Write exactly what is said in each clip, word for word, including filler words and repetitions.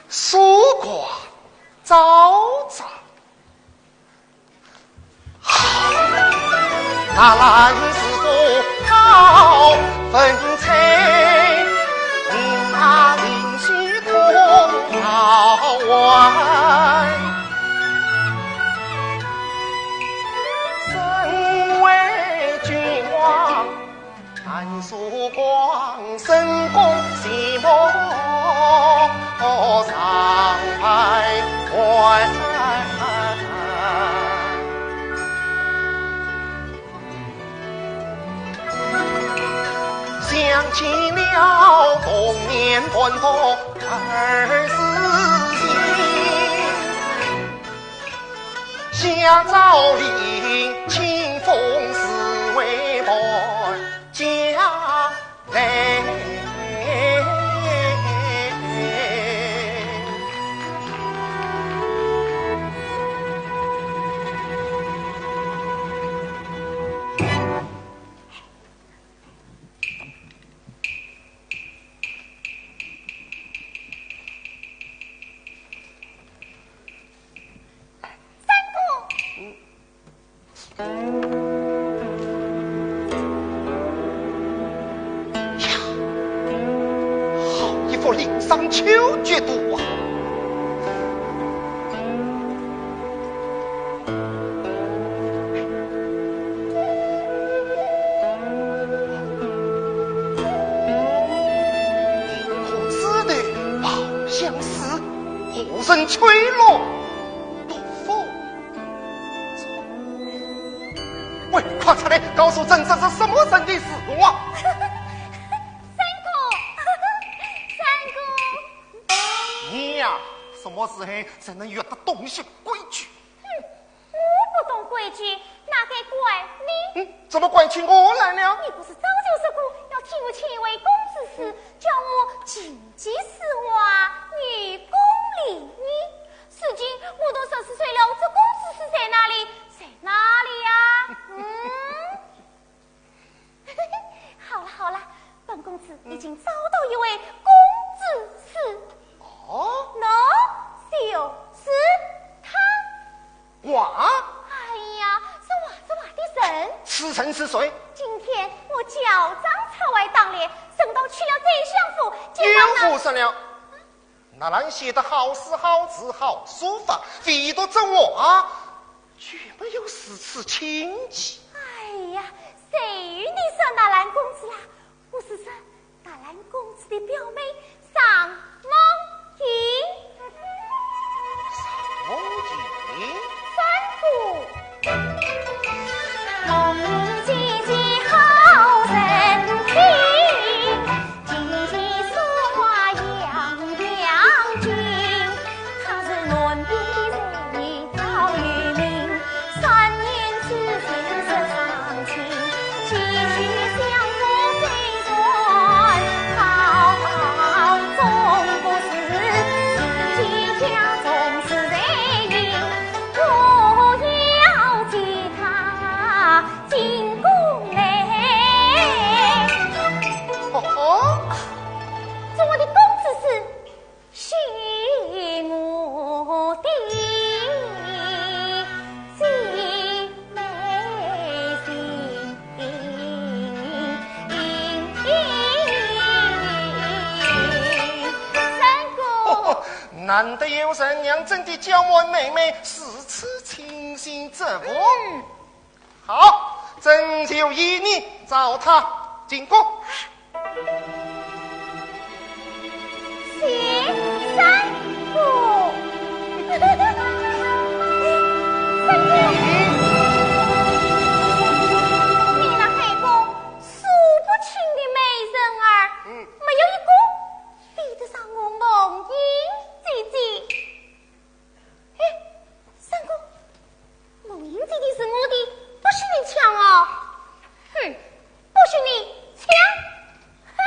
守寡照照。好，那兰是座好风吹，那云须通好外。身为君王 难守寡，深宫寂寞常徘徊。想起了童年欢乐儿时情， 下昭陵，清风似为伴家来。三哥。呀，好一幅林桑秋绝图啊！银河枝头抱相思，何人吹落独凤 喂，快出来，告诉朕，这是什么人的事啊？三哥，三哥。你呀，什么时候才能学得懂些规矩？哼，我不懂规矩，哪敢怪你？嗯，怎么怪起我来了？你不是早就说过要替我千回宫之事，叫我琴棋书画，女工礼仪？ 如今我都十四岁了，这工资是在哪里？在哪里呀？嗯？好了好了，本公子已经找到一位公子师。哦？那就是他。哇！哎呀，是哇是哇的人。此人是谁？今天我校长差外当练，顺道去了宰相府，见到那……又胡说了。 那兰写得好诗好字好书法，唯独这画，却没有如此清奇。哎呀，谁与你说那兰公子啦？我是说那兰公子的表妹尚梦云。尚梦云？三哥。 哦吼，做我的公子是许我的姐妹情。三哥。难得有人让朕的娇妹妹如此倾心折服。嗯。 好，朕就依你，召她进宫。谢三哥。三哥，你那后宫数不清的美人儿，嗯。没有一个比得上我梦云姐姐。 哎，三哥，梦云姐姐是我的，不许你抢哦！哼，不许你抢！哼！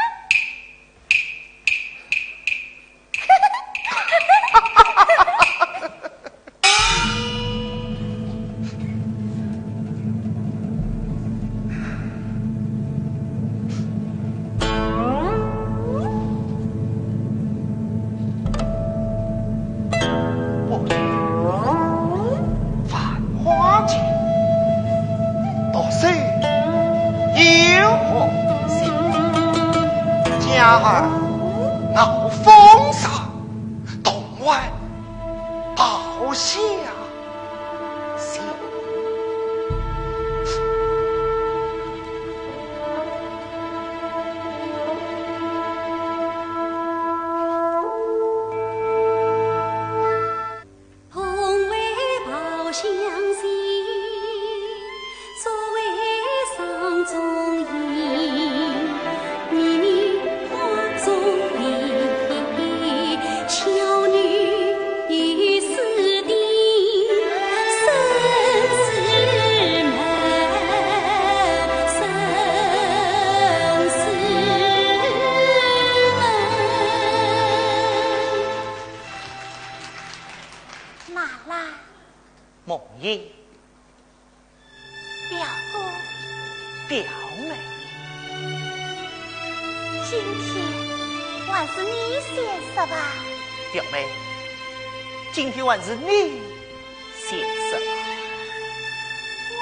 儿闹风沙，东外报下。 娜兰。梦莺。 表哥。表妹。今天还是你先说吧。表妹，今天还是你先说吧。我，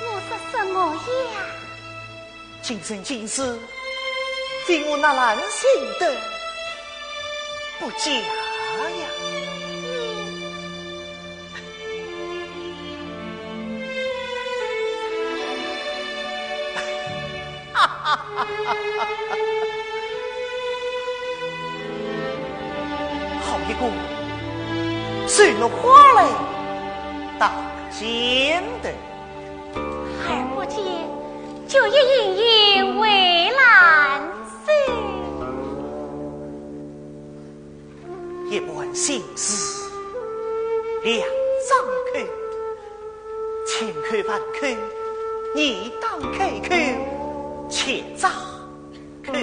我说什么呀？ 今生今世，非我纳兰寻得不嫁呀。好一个水落花来大剪头。 而不见，就一应应为兰心。一般心事两张口，千口万口，你当开口，千张口。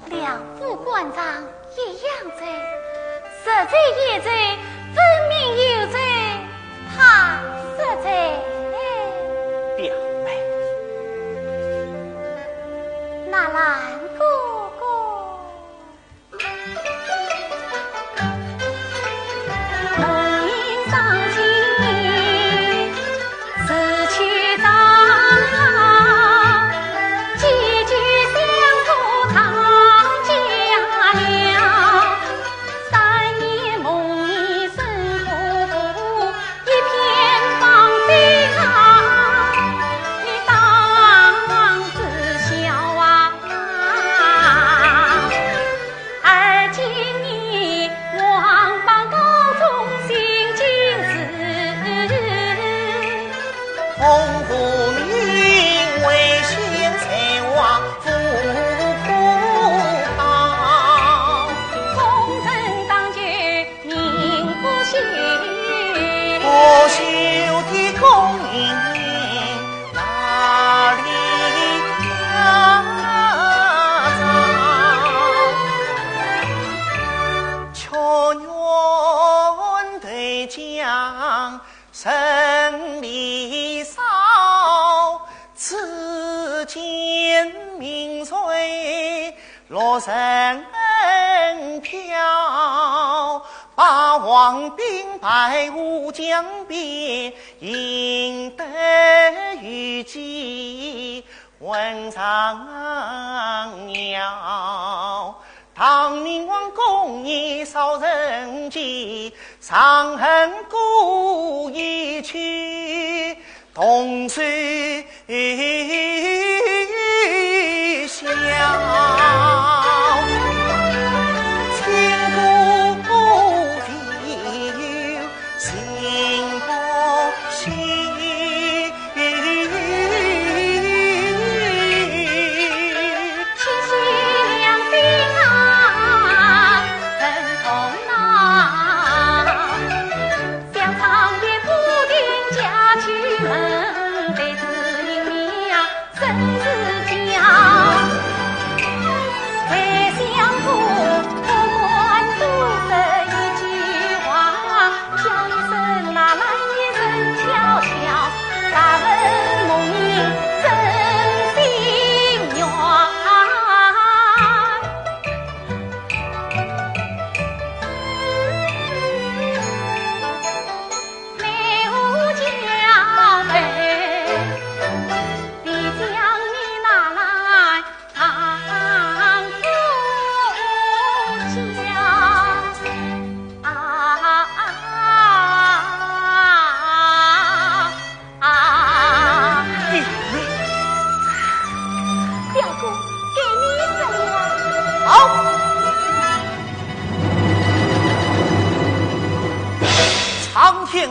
两副官场一样在，实在也在，分明有在，怕什在？表妹。纳兰哥哥。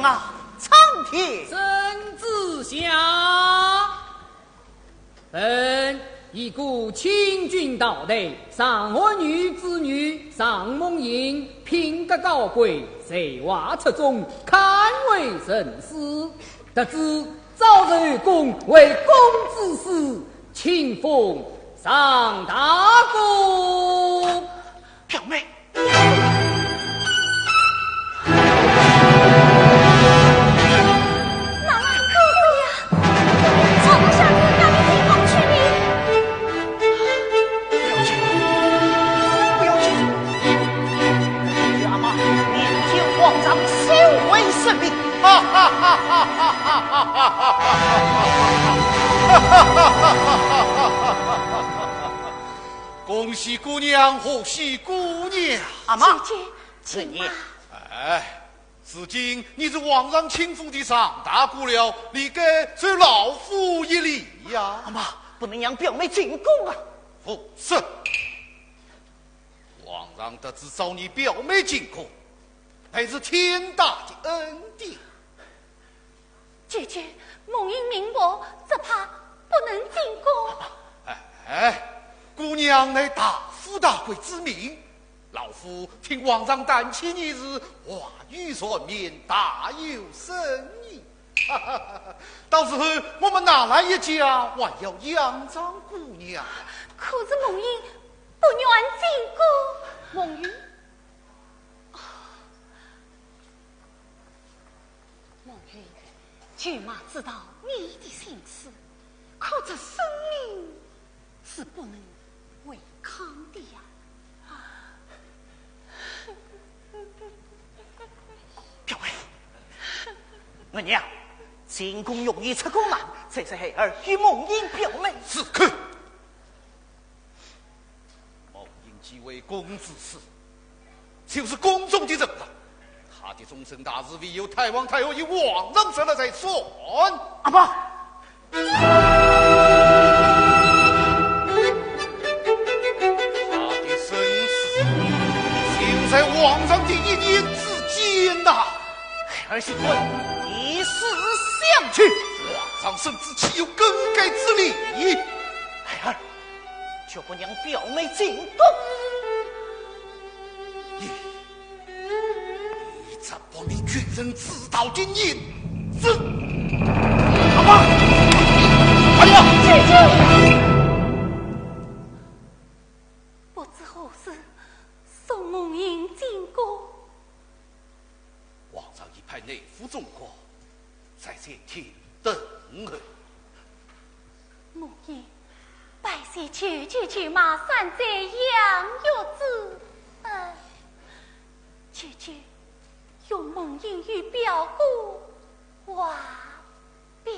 啊，苍天！圣旨下，本以故清军大队尚学女之女尚梦萦品格高贵，才华出众，堪为人师。得知早受公为公子师，亲封尚大夫。表妹， 哪来哥哥呀？从哪下子那里听我去呢？不要紧，不要紧。与阿妈面见皇上，收回圣命。哈哈哈哈哈哈！恭喜姑娘，贺喜姑娘！阿妈，姐姐，请慢。哎， 如今你是皇上亲封的上大姑了，理该受老夫一礼呀。阿妈，不能让表妹进宫啊。不是，皇上特旨召你表妹进宫，乃是天大的恩典。 姐姐，梦萦命薄，只怕不能进宫。哎，姑娘乃大富大贵之命，老夫听皇上谈起你时，话语缠绵，大有深意。到时候我们哪来一家还要仰仗姑娘。可是梦萦不愿进宫。梦萦， 梦萦，舅妈知道你的心思，可这生命是不能违抗的呀。表妹，我娘，进宫容易出宫难，这是孩儿与梦萦表妹。住口！ 梦萦既为公子师，就是宫中的人了。她的终身大事，唯有太皇太后与皇上说了才算。阿爸，她的生死，就在皇上的一念之间呐。孩儿是问，一死相去，皇上圣旨，岂有更改之理？孩儿， 决不让表妹进宫。你，你这不明君臣之道的佞臣！阿爸，快点！姐姐，不知何时送梦萦进宫。皇上已派内府总管 在前厅等候。梦萦，拜谢舅舅舅妈善哉养育之恩。舅舅，容梦萦与表哥话别。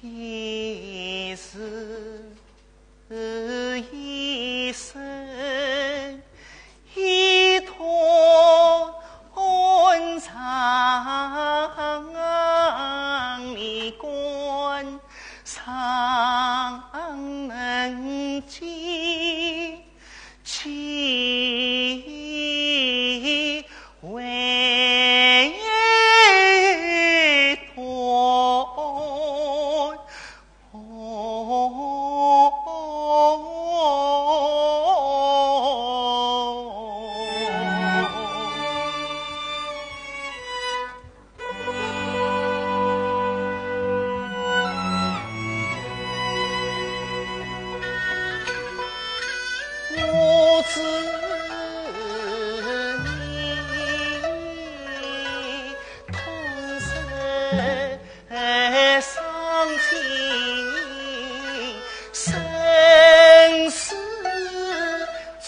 一生一世，一段长的关，常能记。 几回头。我知你痛失双亲，生死 错。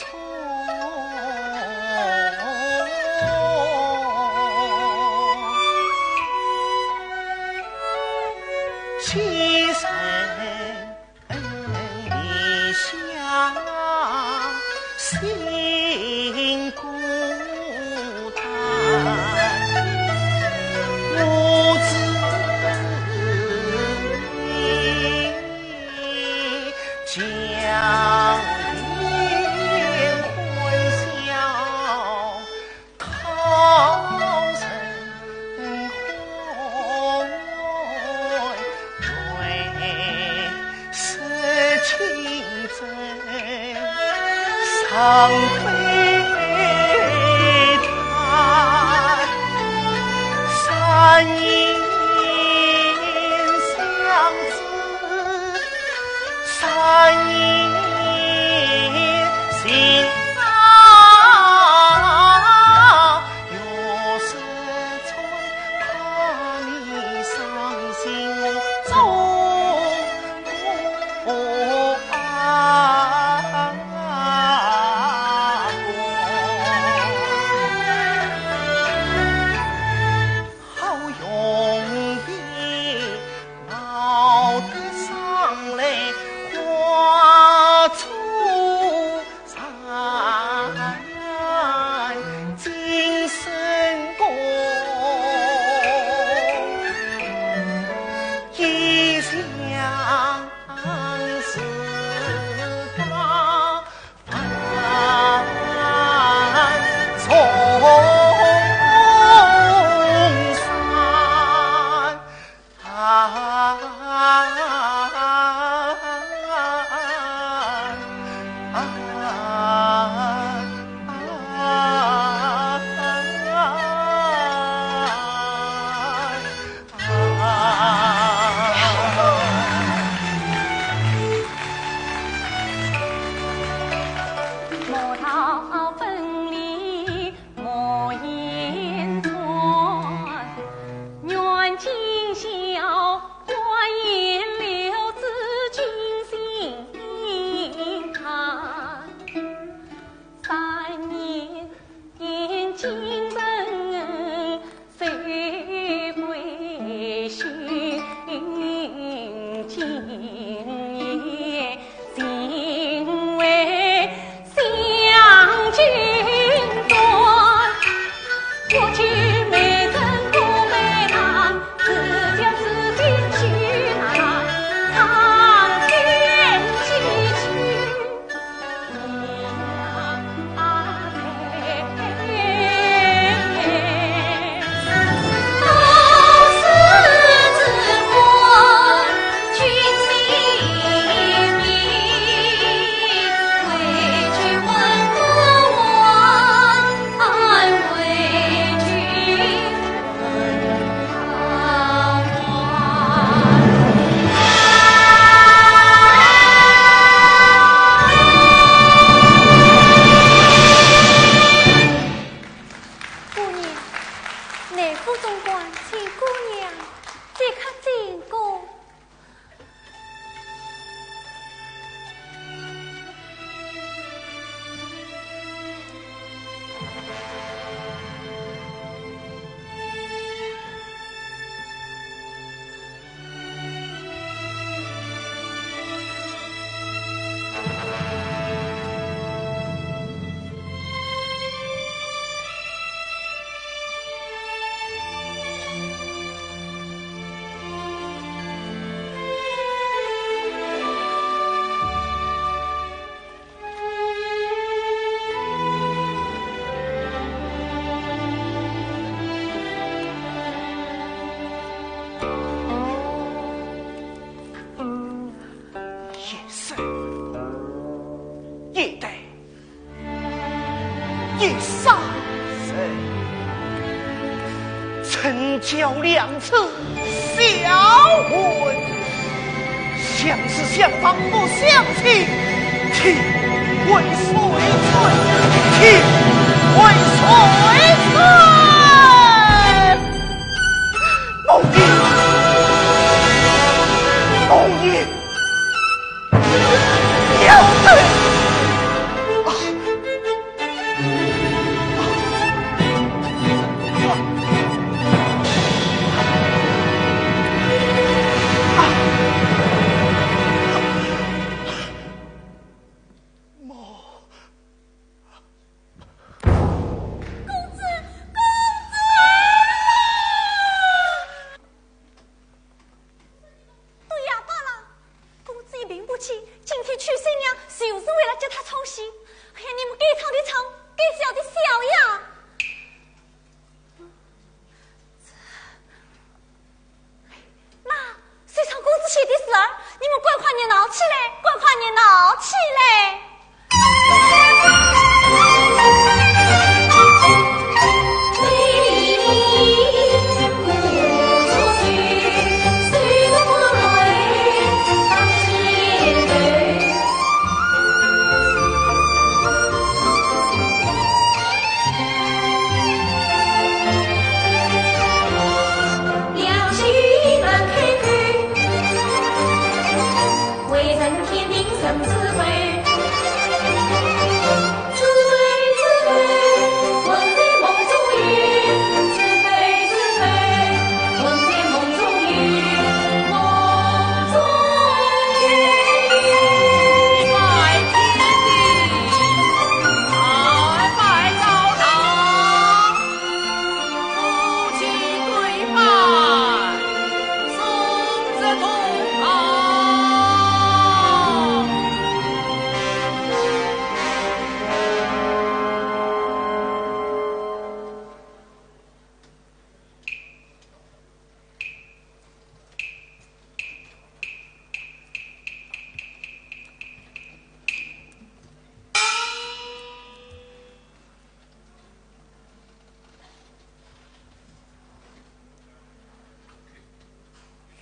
几声离乡心孤单，我知你 将军欢笑，讨人欢，为哎，府中官请姑娘即刻进宫。 一生一代，一生人，成交两次。 小文，相识相帮不相信，天为谁准？天为谁准？不依，不依，有罪！啊！ 公子，公子！ 对呀，罢了，公子也病不起，今天娶新娘就是为了接他唱戏。哎呀，你们该唱的唱，该笑的笑呀。那，谁唱公子写的词儿？你们快快热闹起来，快快热闹起来。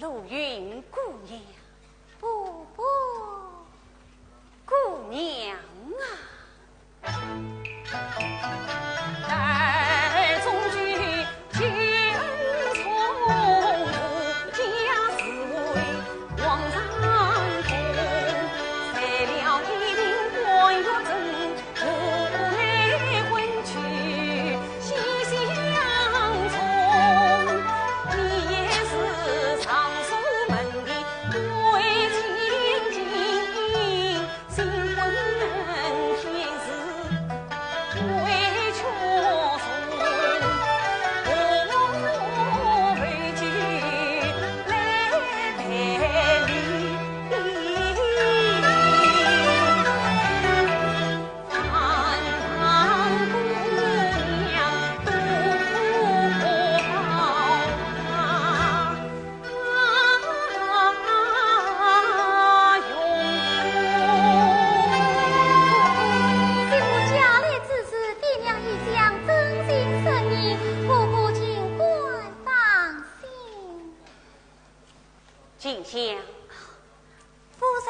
陆云姑娘。不，不，姑娘啊。新娘一向真心诚意，不过情关当心。静香。夫人。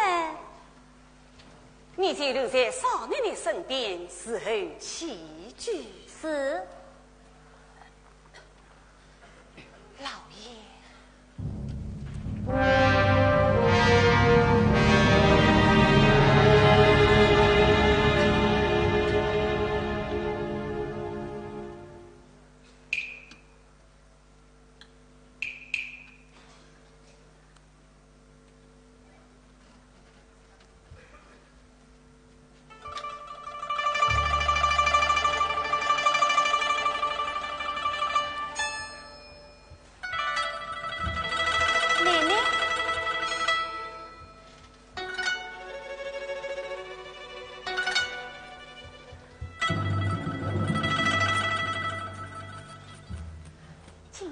你就留在少奶奶身边伺候起居。是。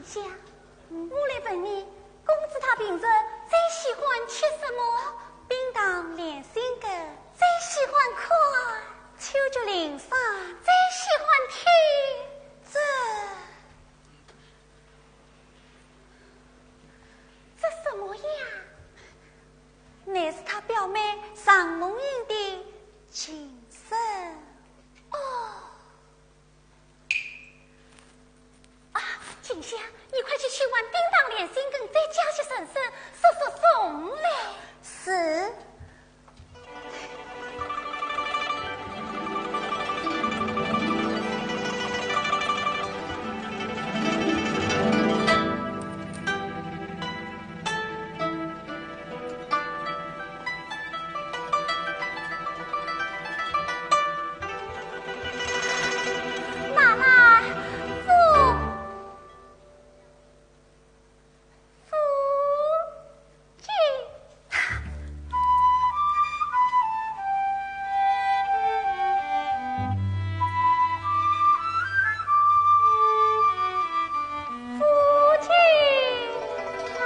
香，我来问你，公子他平时最喜欢吃什么？冰糖莲心羹。最喜欢看秋菊林殇。最喜欢听这，这什么呀？乃是他表妹常梦莺的琴声。哦。 啊，静香，你快去取碗冰糖莲心羹，再加些人参，速速送来。是。奶奶，父，父亲。 父亲啊！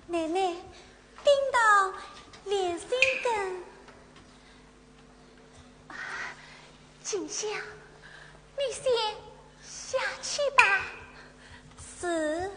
奶奶，冰糖莲心羹。啊，静香，你先下去吧。是。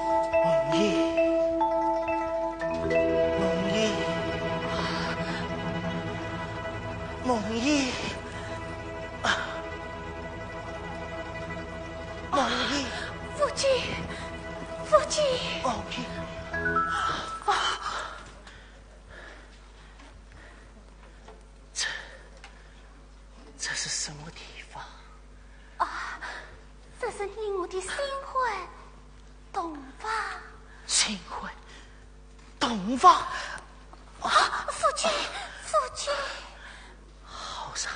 梦怡，梦怡，梦怡，啊，梦怡。夫君，夫君。梦怡。啊。 这，这是什么地方？啊，这是你我的新欢，洞房。新欢，洞房？啊，夫君，夫君。好长，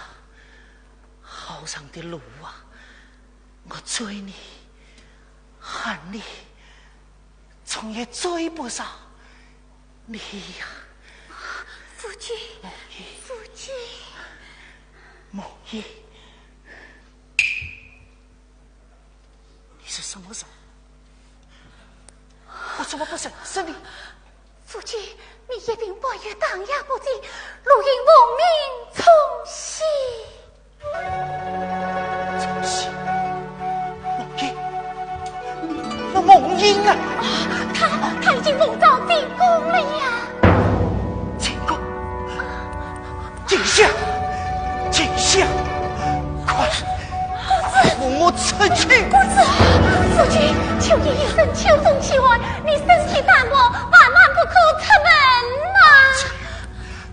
好长的路啊！我追你，喊你，总也追不上你呀。夫君，梦怡。夫君。梦怡，你是什么人？我怎么不认识你？夫君，你一定不要打眼不见，路引无名冲喜。 这是梦莺，那梦莺啊！啊，她，她已经奉诏进宫了呀！进宫？静香，静香，快，快扶我出去！公子，夫君，求你一声秋风气晚，你身体感冒，万万不可出门呐！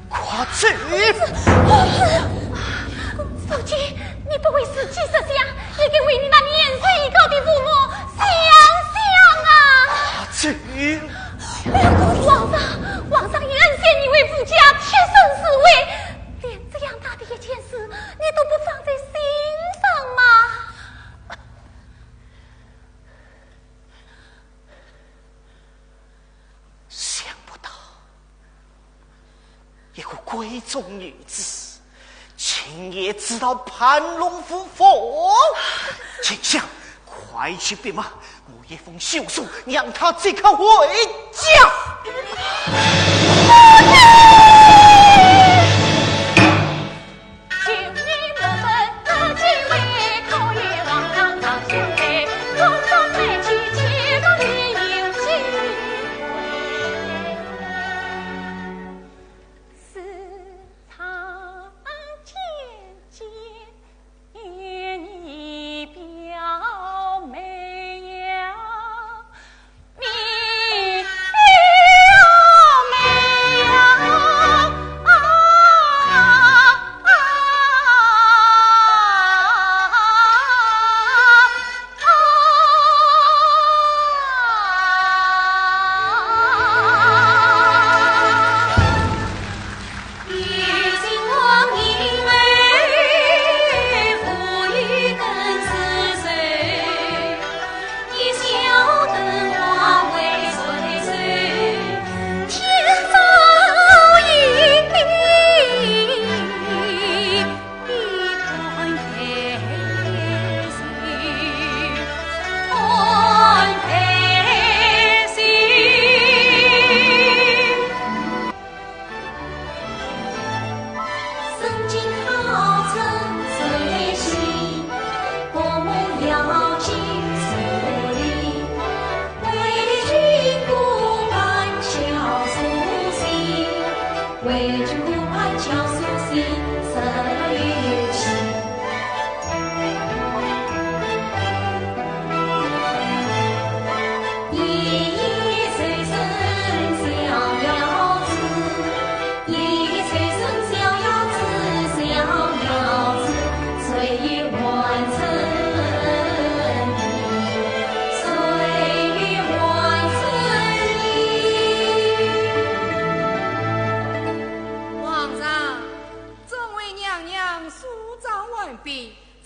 快走！夫君，你不为自己着想，也该为你那年岁已高的父母想想啊！快走！皇上，皇上已恩选你为武家贴身侍卫，连这样大的一件事，你都不放在心上吗？ 想不到，一个闺中女子，竟也知道盘龙附凤。静香，快去禀妈，我一封休书，让她即刻回家。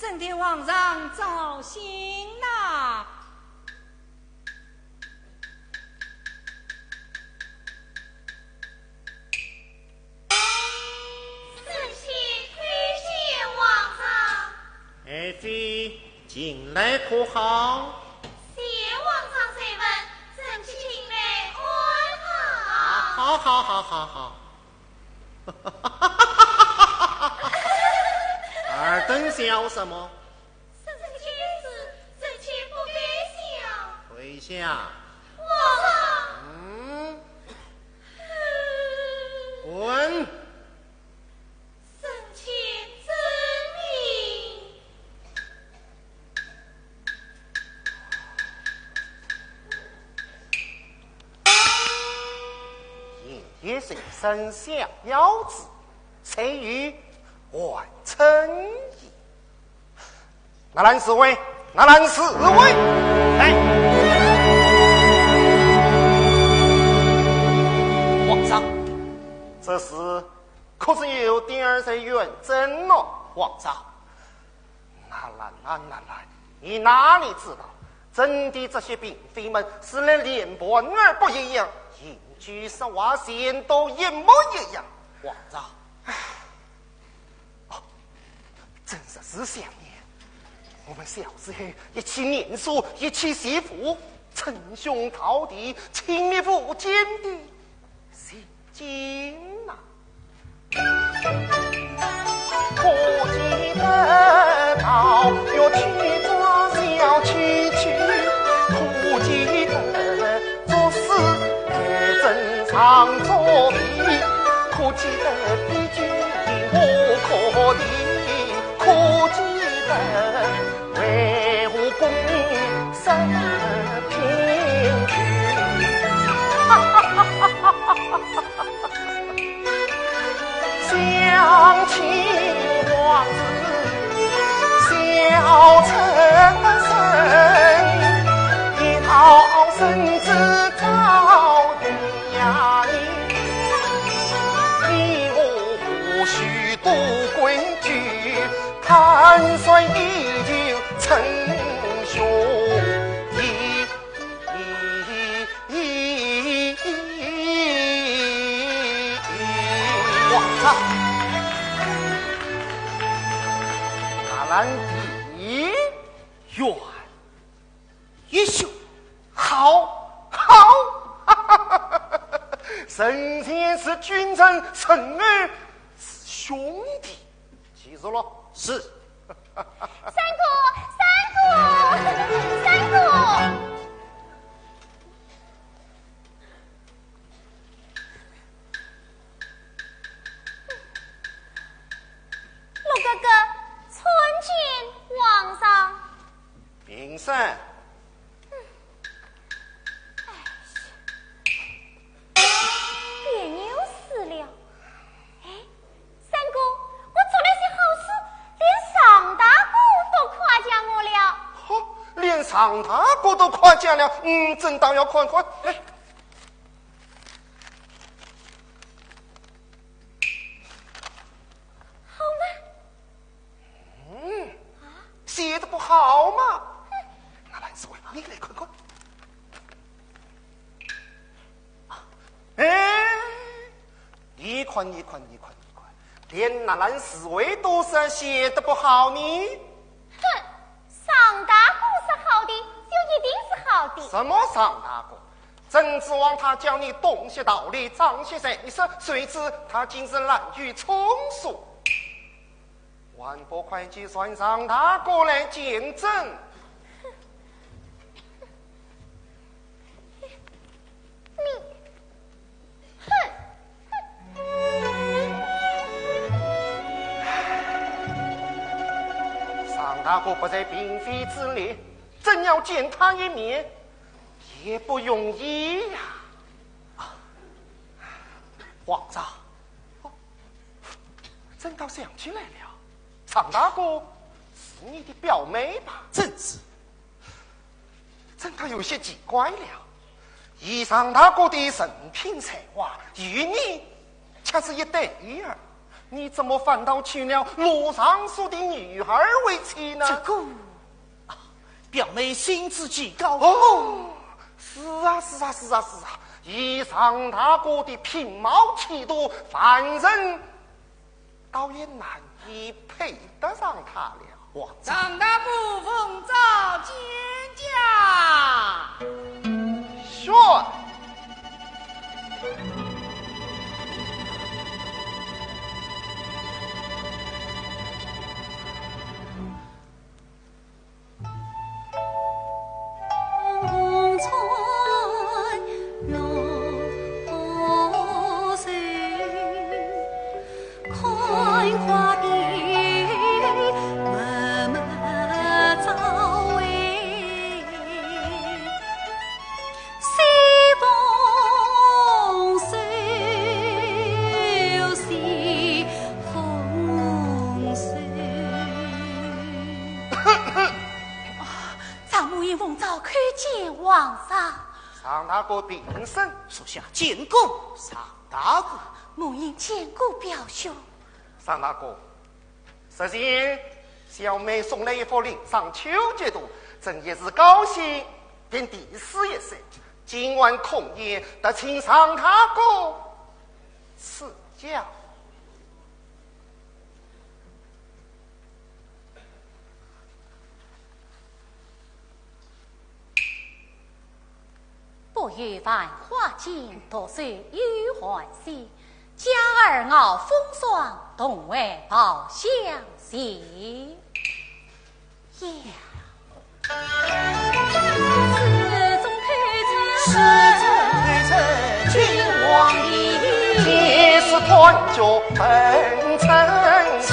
朕替皇上操心呐。臣妾叩谢皇上。爱妃，近来可好？谢皇上垂问，臣妾近来安好。好好好好好。尔等笑什么？这件事，臣妾不该笑。跪下。皇上。嗯。滚。臣妾遵命。夜夜笙箫小腰子，谁与晚春意？纳兰侍卫，纳兰侍卫，来。皇上，这事可是有点儿在远征呢。皇上，纳兰啊，纳兰，你哪里知道，朕的这些嫔妃们是连脸盘儿不一样，一句说话，全都一模一样。皇上，哦，朕实是想念我们小时候一起念书，一起习武，称兄道弟，亲密无间的情景呐。可记得到月去转小去去，可记得做事还真上做皮，可记得比肩的我可怜，可记得为何功名失平去。想起往事，笑成声，一道身子遭遇呀你，你我或许多规矩，坦率依旧称兄弟。 皇上，纳兰的愿一袖好，好，臣妾是君臣，臣儿是兄弟。 记住了。是。三哥，三哥，三哥。陆哥哥，参见皇上。平身。 别扭死了。哎，三哥，我做了些好事，连常大哥都夸奖我了。嚯，连常大哥都夸奖了，嗯，朕倒要看看。哎，好吗？ 嗯，写得不好嘛。纳兰侍卫，你来看看。哎，你看，你看，你看，你看，连纳兰侍卫都说写得不好呢。哼，常大哥说好的，就一定是好的。什么常大哥？朕指望他教你懂些道理，长些见识，谁知他竟是滥竽充数。 还不快去传常大哥来见朕！你，哼！常大哥不在嫔妃之列，朕要见他一面，也不容易呀。皇上， 朕倒想起来了，常大哥是你的表妹吧？正是。朕倒有些奇怪了，以常大哥的人品才华，与你却是一对儿。你怎么反倒娶了罗尚书的女儿为妻呢？这个，啊，表妹心志极高。哦，是啊，是啊，是啊，是啊，以尚大哥的品貌气度，凡人倒也难以配得上她了。我张大哥奉诏见驾。是。 啊，常母因奉诏叩见皇上。常大哥平身。属下见过常大哥。母因见过表兄。常大哥， 日前小妹送来一幅临窗秋节图，朕一时高兴，便题诗一首。今晚空宴，特请常大哥赐教。 不与繁华间，独守幽寒兮。娇儿傲风霜，同为抱香息。呀。始终推陈，始终推陈君王意。几时断绝本臣心？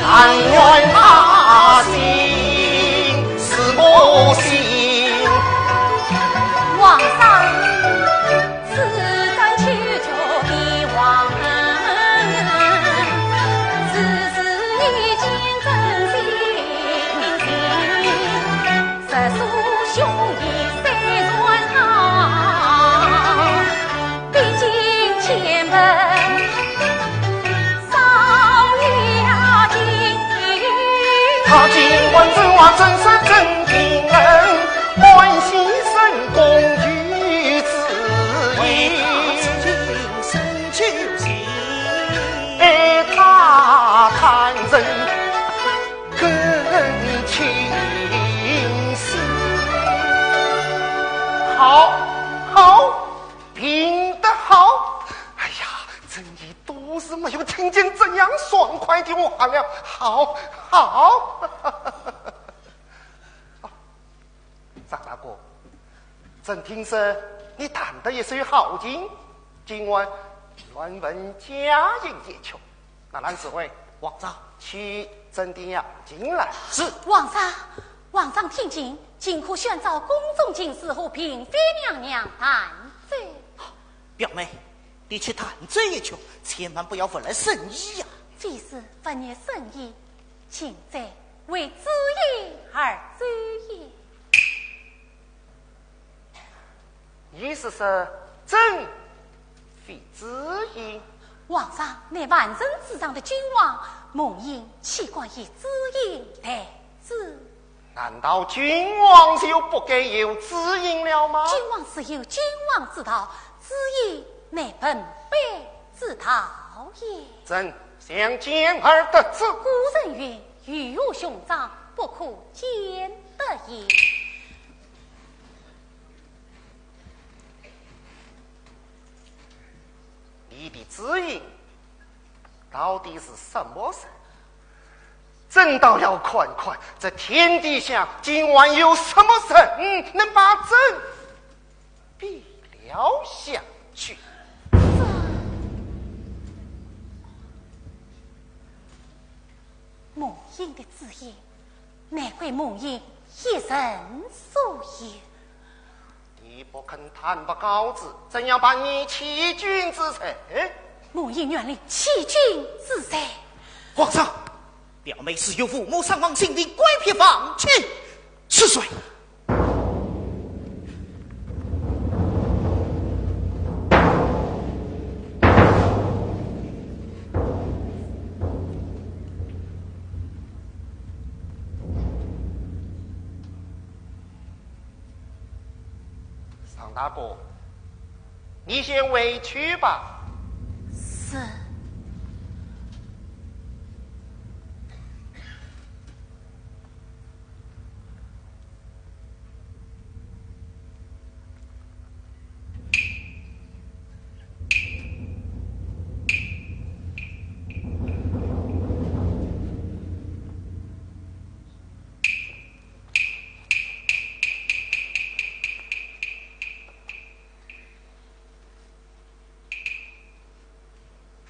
但愿他心似我心。皇上， 此番求救的王恩，此事已经真心情，实属兄弟三人好，毕竟前辈少爷情。他今晚怎话真是真情恩，关心生公与子。 好，好，评得好。哎呀，朕已多时没有听见这样爽快的话了。好，好。 张大哥，朕听说你弹得一手好琴，今晚愿闻佳音一曲。那蓝侍卫，皇上，去斟点洋酒来。是。皇上，皇上听令，尽可宣召宫中进士和嫔妃娘娘弹奏。表妹，你去弹奏一曲，千万不要拂了圣意呀。非是拂逆圣意， 琴者为知音而奏也。你是说朕非知音？皇上乃万人之上的君王，梦莺岂敢以知音待之？难道君王就不该有知音了吗？君王自有君王之道，知音乃本卑之道也。朕 想见而得之。古人云：鱼与熊掌，不可兼得也。你的知音到底是什么人？朕倒要看看，这天底下竟还有什么人能把朕 比了下去。梦莺的知音，乃归梦莺一人所有。你你不肯坦白告知，怎样办你欺君之罪？蒙毅愿立欺君之罪。皇上，表妹是岳父母丧亡，性命乖僻，放弃。是谁？ 常大哥，你先回去吧。是。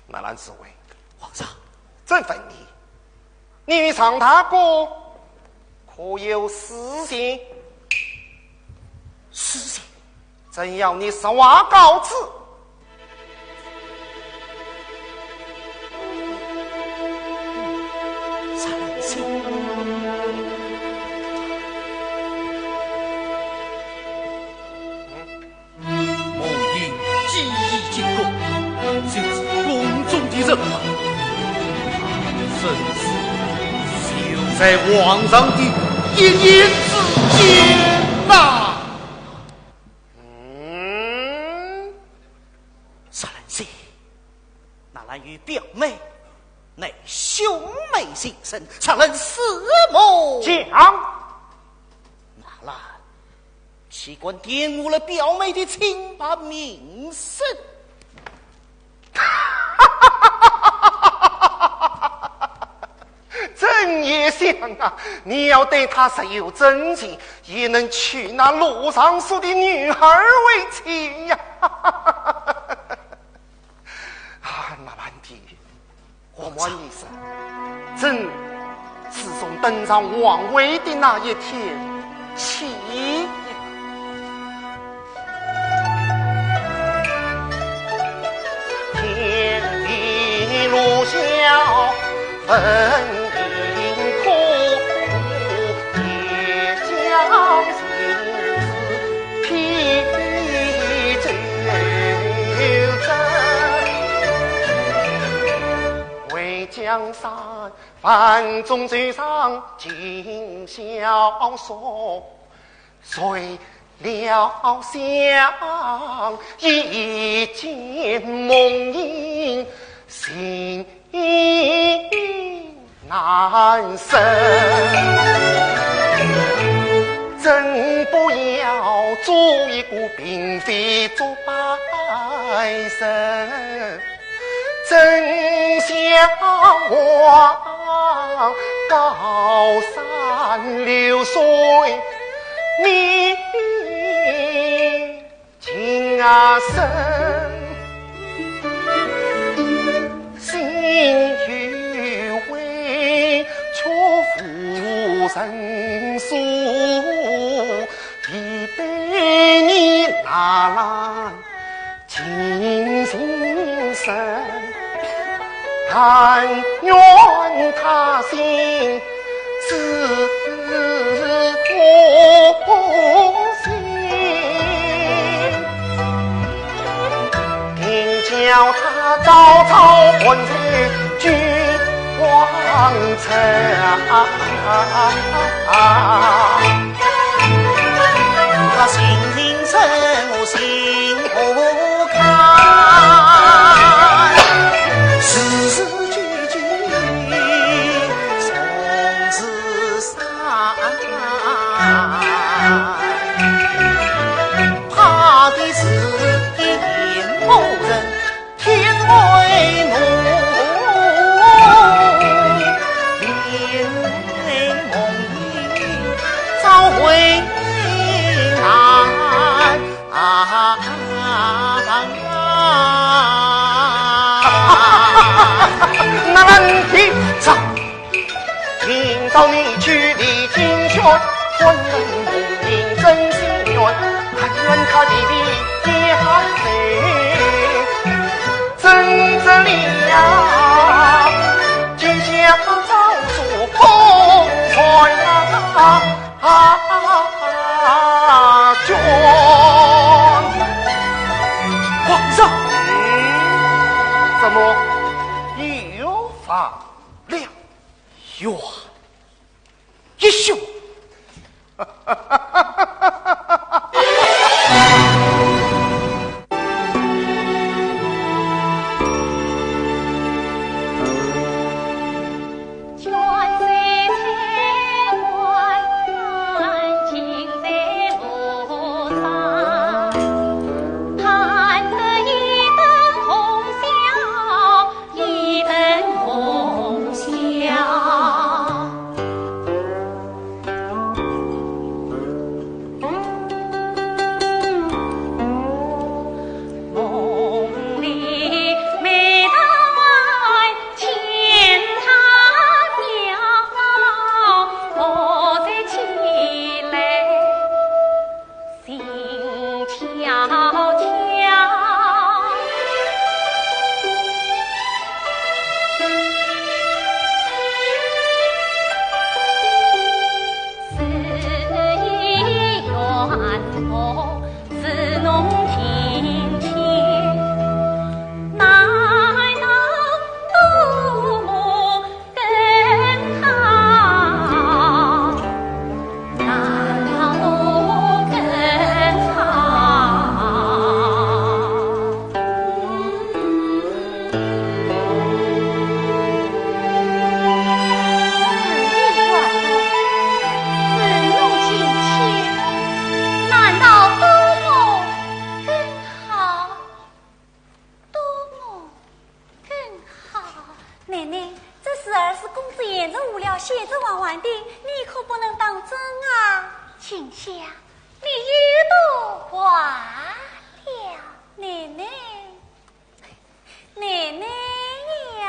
纳兰侍卫。皇上。朕问你，你与常大哥可有私情？私情？朕要你实话告知。 蒙毅既已进宫，就是宫中的人马，他的生死就在皇上的一念之间呐。嗯。 纳兰使，纳兰与表妹乃兄妹情深，常人拭目。讲。纳兰，岂敢玷污了表妹的清白名声？ 朕也想啊，你要对她实有真情，也能娶那罗尚书的女儿为妻呀。啊，纳兰帝，我瞒你说，朕自从登上皇位的那一天起， 天地路小，分明可也将心事披周折。为江山万众走上今宵说， 谁料想一见梦萦心难生。真不要做一个嫔妃做拜神。 真想望高山流水，你近身，心有畏，却无人诉。 一对你纳兰情深深，但愿他心知我心。定叫他早早还在君王城。 他心灵深，我心不甘。时时句句总是伤，怕的是一言不成 天为奴，地为梦萦，早为难。难听。 今朝你去历经玄，问人无名真心愿，但问他的的也好谁，怎知了天下早数风传啊卷。皇上，怎么又发了？有啊，一宿。奶奶，这是儿时公子言承无聊写作玩玩的，你可不能当真啊。秦香，你又多话了。奶奶，奶奶呀。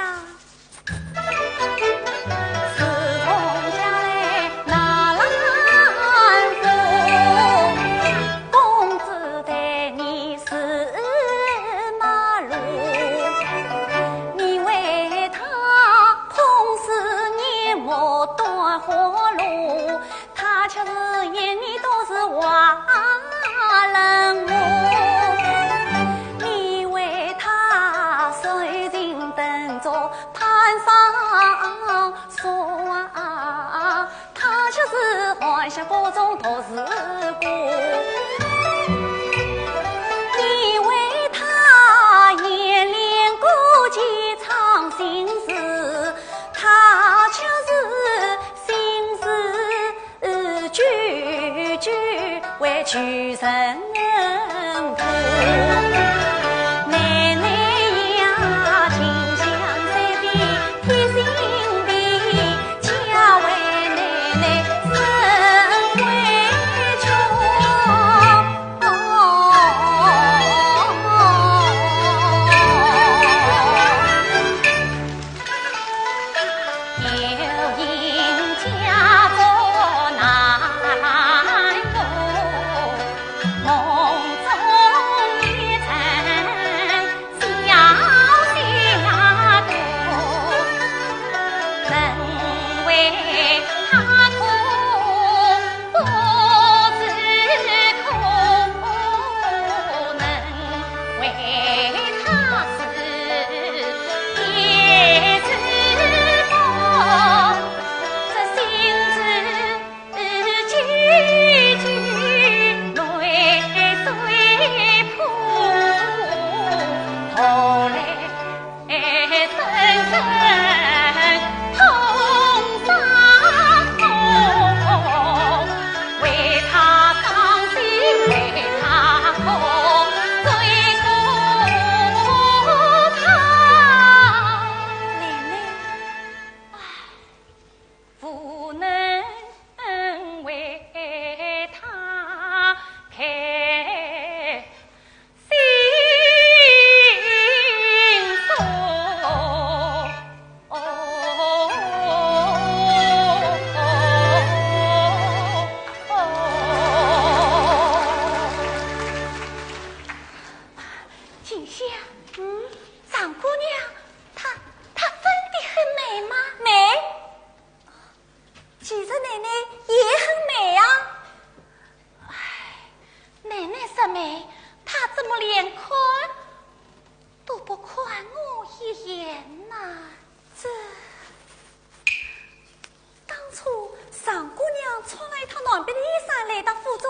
穿了一套男扮的衣裳来到府中，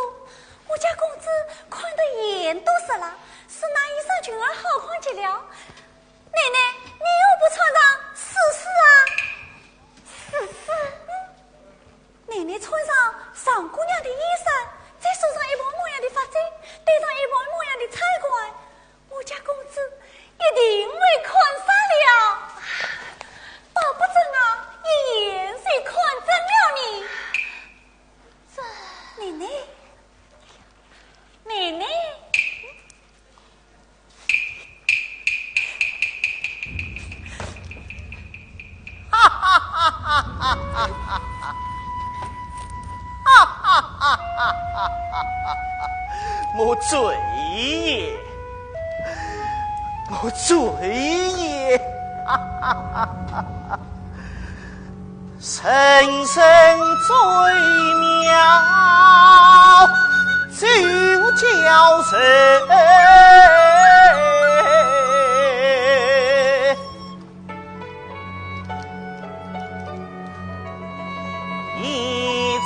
我家公子看得眼都直了，是那衣裳裙儿好看极了。奶奶，你又不穿上试试啊？试试？嗯，奶奶穿上上姑娘的衣裳，再梳上一模模样的发髻，戴上一模模样的钗环，我家公子一定会看煞了。啊，保不准啊，一眼就看准了呢。这，奶奶，奶奶。我醉也，我醉也。人生最妙，酒浇愁。一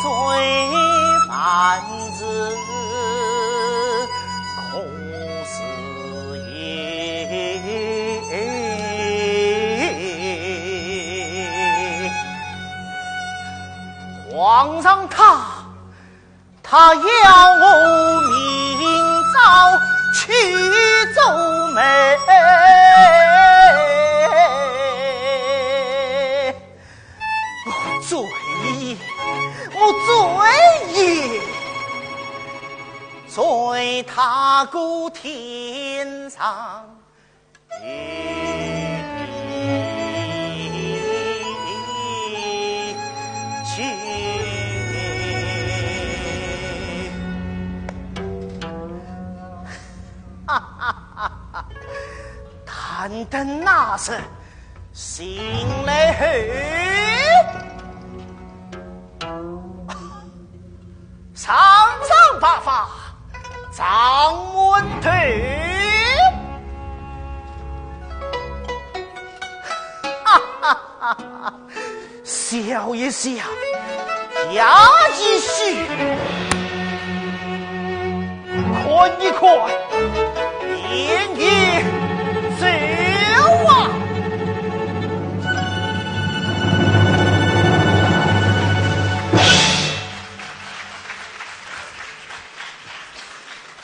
醉万事空时也。皇上他，他要我明朝去做媒。我醉也，我醉也，醉踏过天上。 但等那日醒来后， 上上八八，掌门头。哈哈哈哈，笑一笑，压一息，看一看，演一出啊！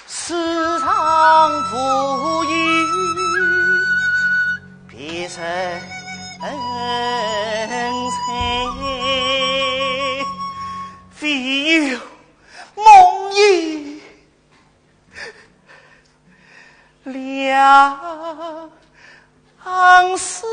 世上无有别人谁，唯有梦魇两世。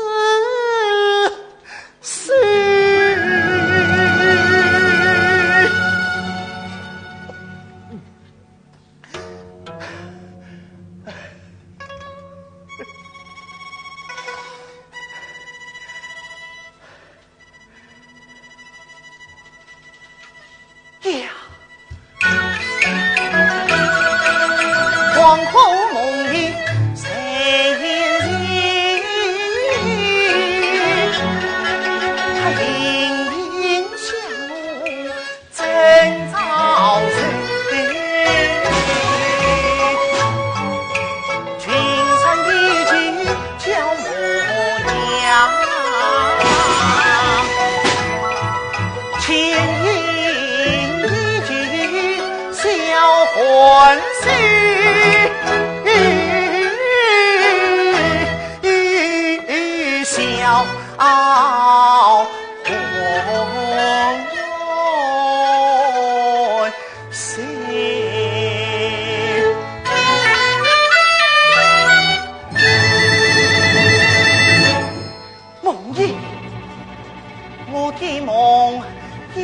呀！黄河梦里谁人？他隐隐向我怎招手？群山依旧 叫模样，千言一句笑欢喜，笑欢喜。 梦魇，我的梦魇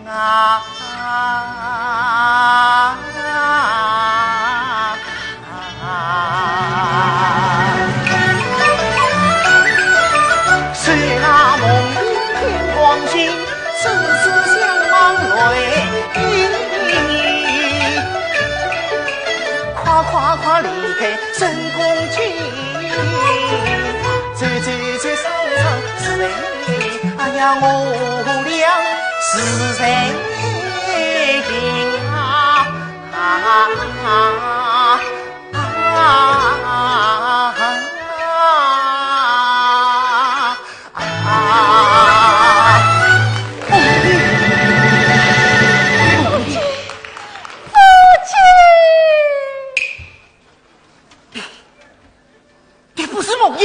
啊！ 快快快离开深宫去，走走走上我俩是谁呀？啊啊啊啊！你不是梦魇。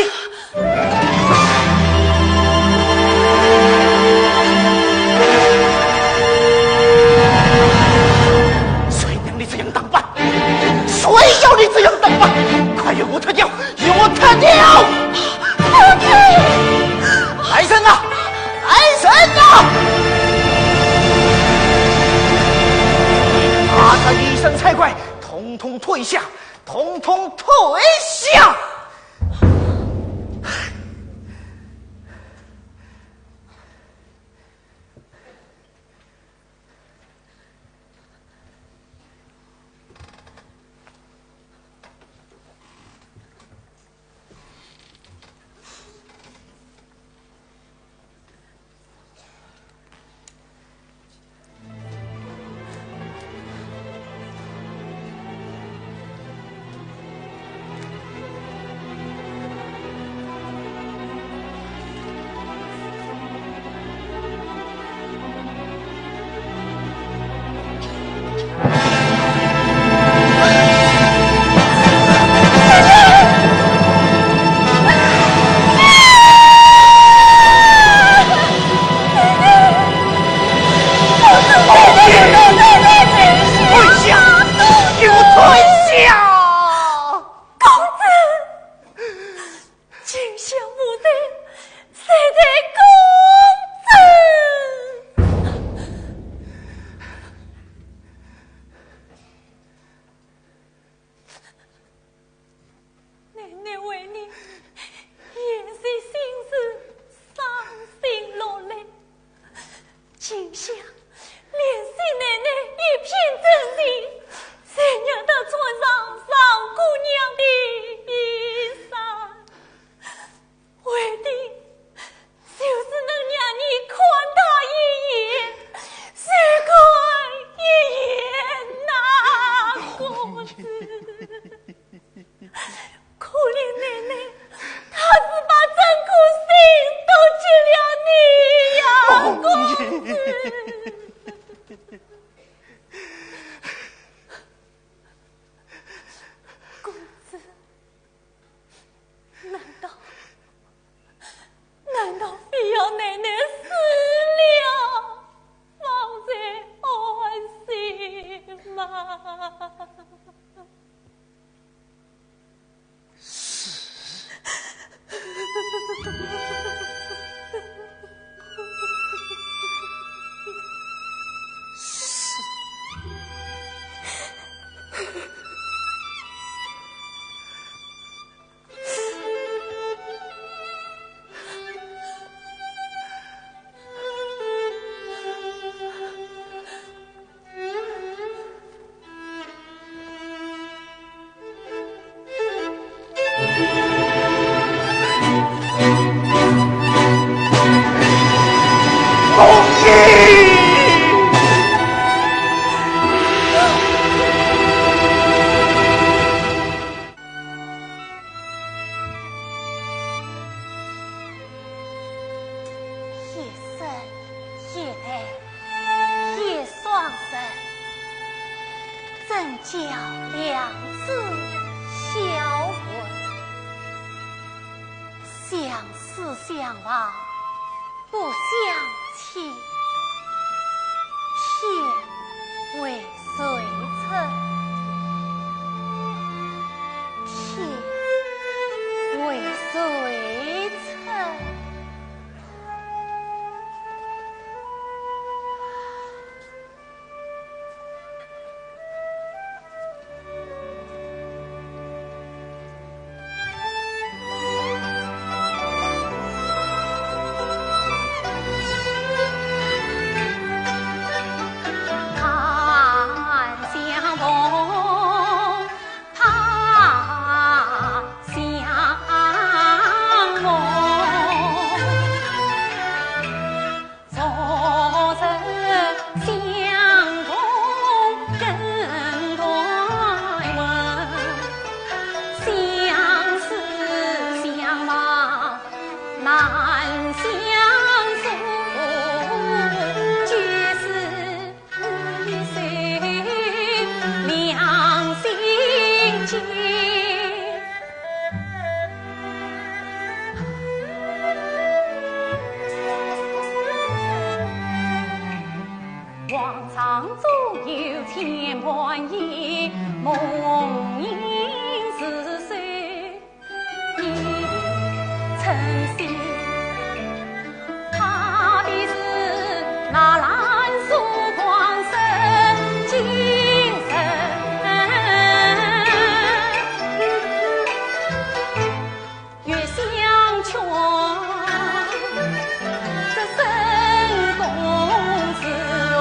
谁让你这样打扮？谁要你这样打扮？快与我脱掉！与我脱掉！夫君！来人呐！来人呐！把这一身才怪，统统退下！统统退下！退下！给我退下！公子！ 今宵无罪，谁罪公子？奶奶为你言尽心事，伤心落泪。 今宵，怜惜奶奶一片真情，才让她穿上上姑娘的衣裳，为的就是能让你看她一眼，再看一眼呐，公子。 可怜奶奶，她是把整颗心都给了你呀，公子。公子，难道，难道非要奶奶死了方才安心吗？ 是。是。一生一代 一双人，怎教两字晓文？相思相望不相欺，天为谁撑？天为谁撑？千万年梦萦似水，你曾是他的是那蓝霞光胜景深。月相劝，这深宫事哦。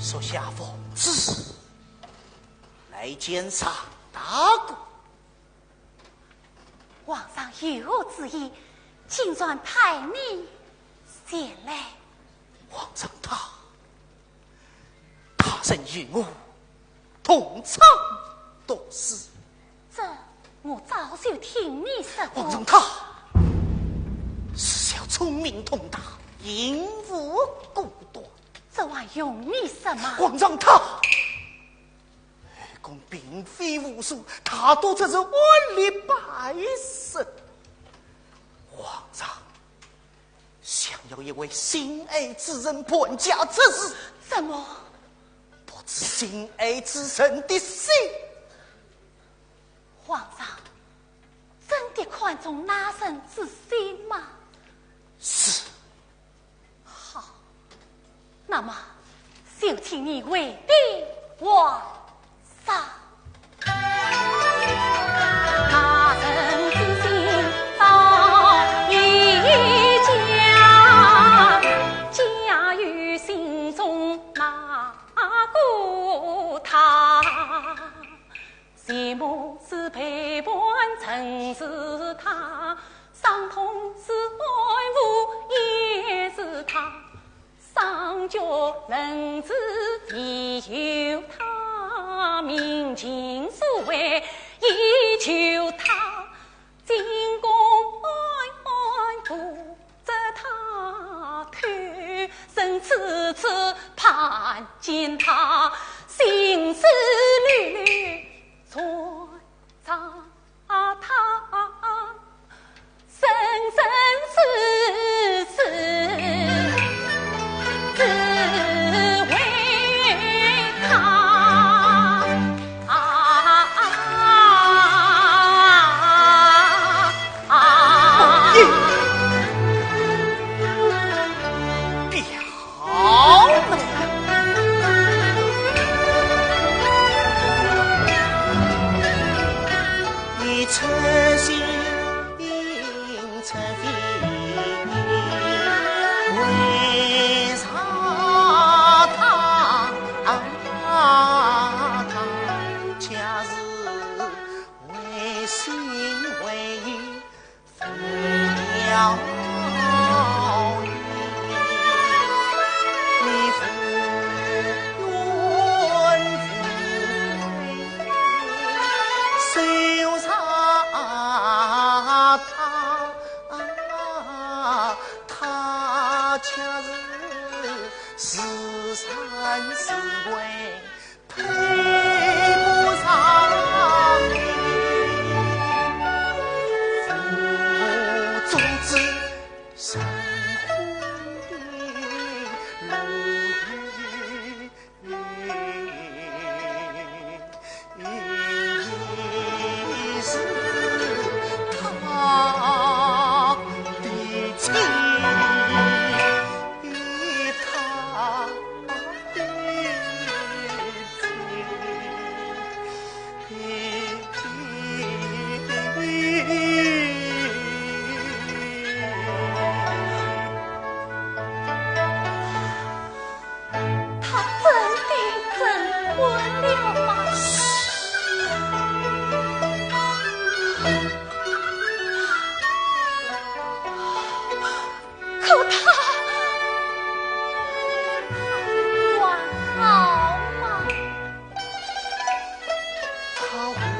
属下奉旨来监察大官。 皇上有何旨意，请传派你前来。皇上他，他曾与我同窗读书。这我早就听你说过。皇上他，自小聪明通达，因无过断。这还用你说吗？皇上他， 后宫嫔妃无数，大多只是安立摆设。皇上想要一位心爱之人伴驾之时，怎么？不知心爱之人的心。皇上，真的看中那人之心吗？是。 好，那么就请你回禀皇上。一母是陪伴，真是他；伤痛是安抚，也是他；上交人质，唯有他；明镜书画，依旧他；进宫安安，不 着他，偷生处处盼见他，心事缕缕缠着他，生生世世只为他。啊啊啊啊！ 他真的成婚了吗？可他，他还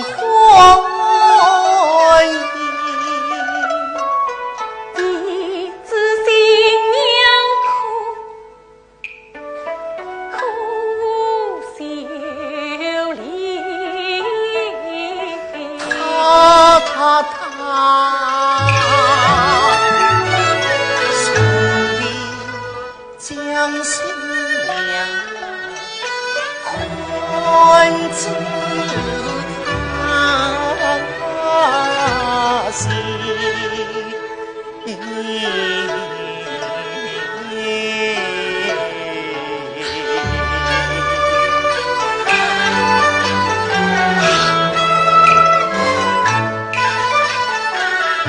好吗？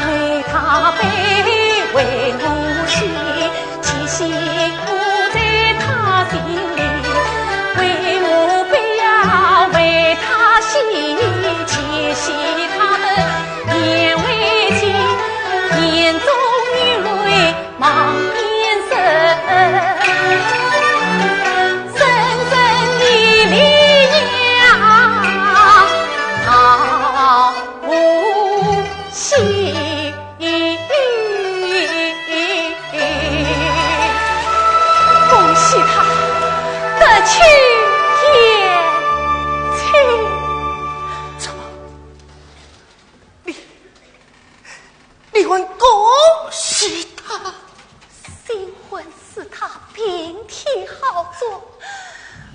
为他悲，为我喜，其喜不在他心里，为我悲呀，为他喜，其喜他的勉为情，眼中有泪望眼神，深深的力量，好不喜。 恭喜他得娶贤妻。怎么？你，你还恭喜他？新婚使他平添好妆，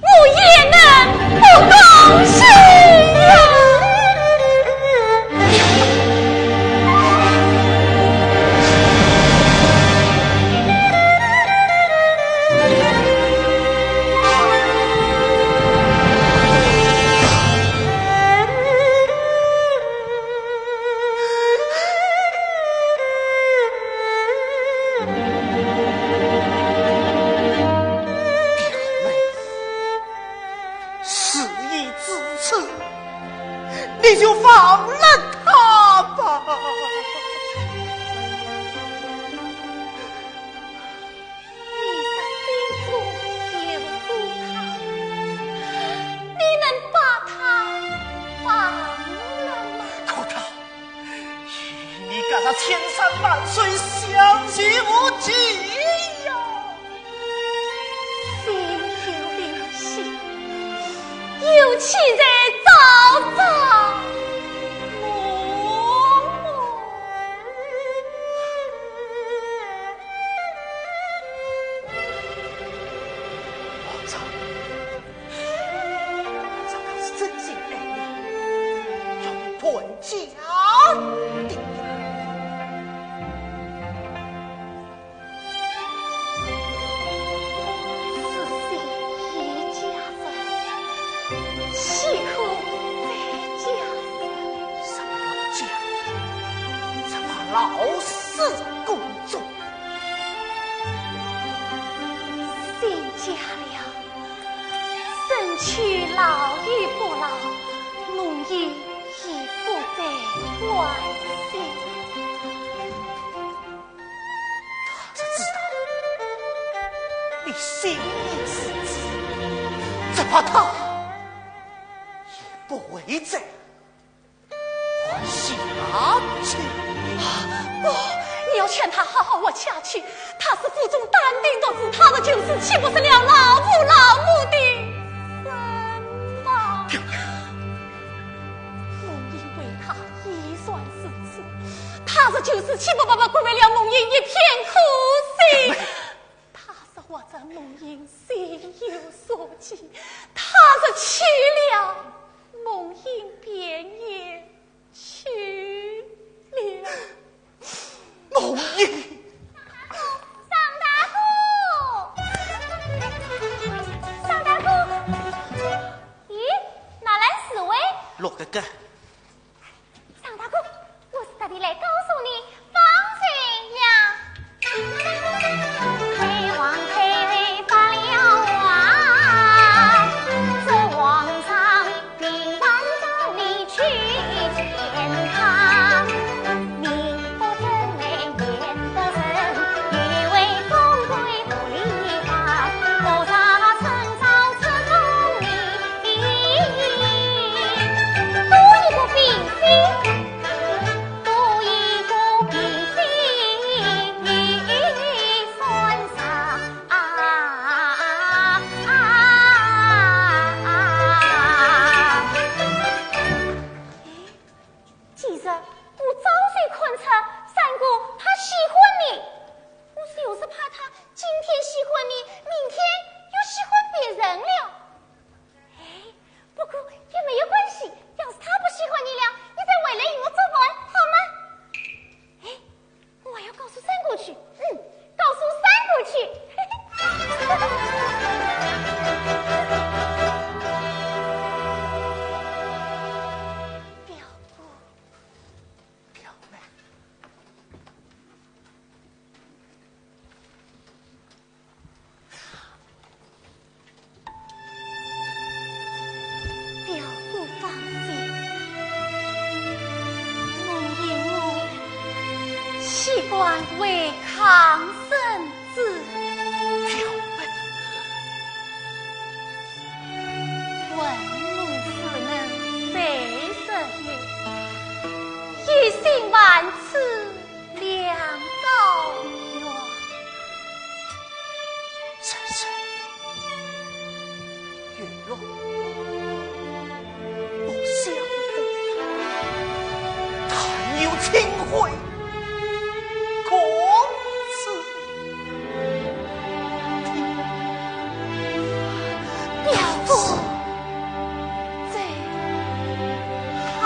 我焉能不恭喜呀？表妹，事已至此，你就放了他吧。你在心中有过他，你能把他放了吗？可他 与你隔了千山万水，相去无期呀。心有灵犀，有妻在朝朝暮暮。王丈， 这个是真心爱你，要你断家的呀。此心一家人，岂可再嫁人？什么家？只怕老死宫中。新嫁了， 身体老与不老，梦萦已不再关心。他若知道你心意如此，只怕他也不会再 下去。不，你要劝他好好活下去。他是府中单兵独子，他若就此，岂不是了老父老母的人吗？表哥，梦萦为他已然如此，他若就此，岂不白白辜负了梦萦一片苦心？表妹，他若活着，梦萦心有所寄；他若去了， 梦萦便也去了。梦萦！张大哥，张大哥，咦，哪来侍卫？陆哥哥。张大哥， 我是特地来告诉你，放心呀。官为抗生子。表妹。文武使人谁识也，一心万此 两高远。真是月落不相逢，但有清辉共此天。表哥。 这好。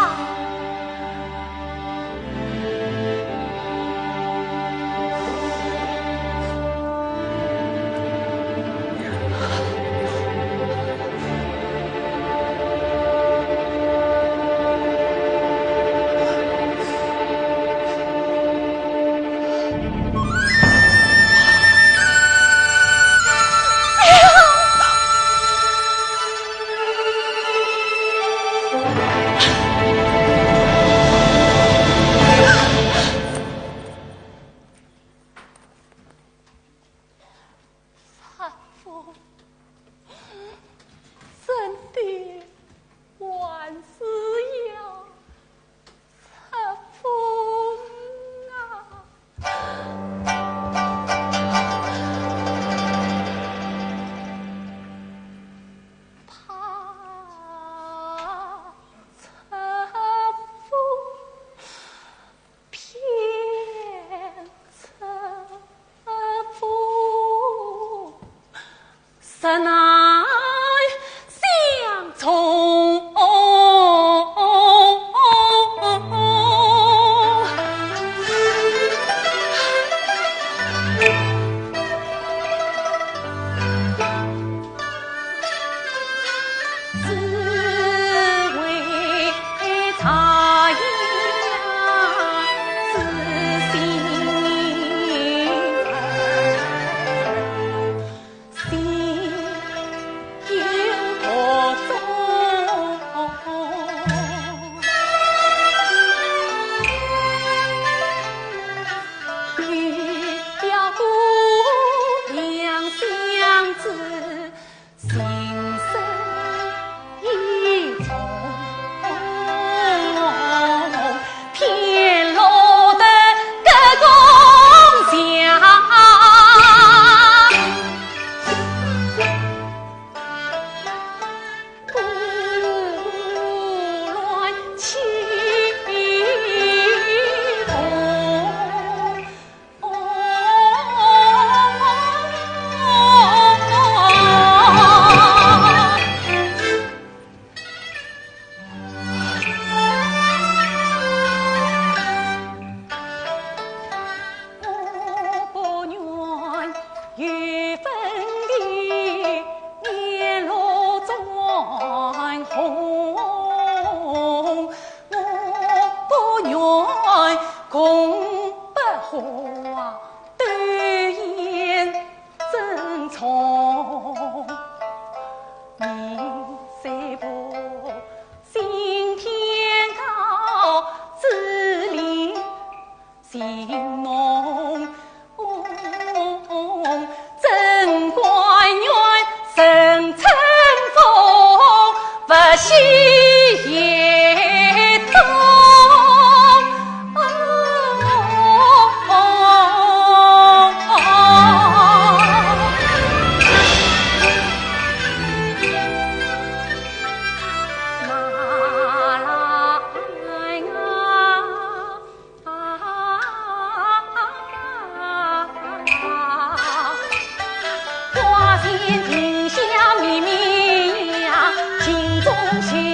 丈夫，真的还是要 春风啊，怕春风，偏春风。 实难相从。只为茶饮之心。 心有不足。与表哥两相知，心生意重。 偏落得隔宫墙。胡乱欺童。我不愿有分离，面露妆红。我不愿共白发 对影争宠。你虽不信天高之理，情浓怎甘愿人称风，不惜也 花前亭下绵绵呀，情中情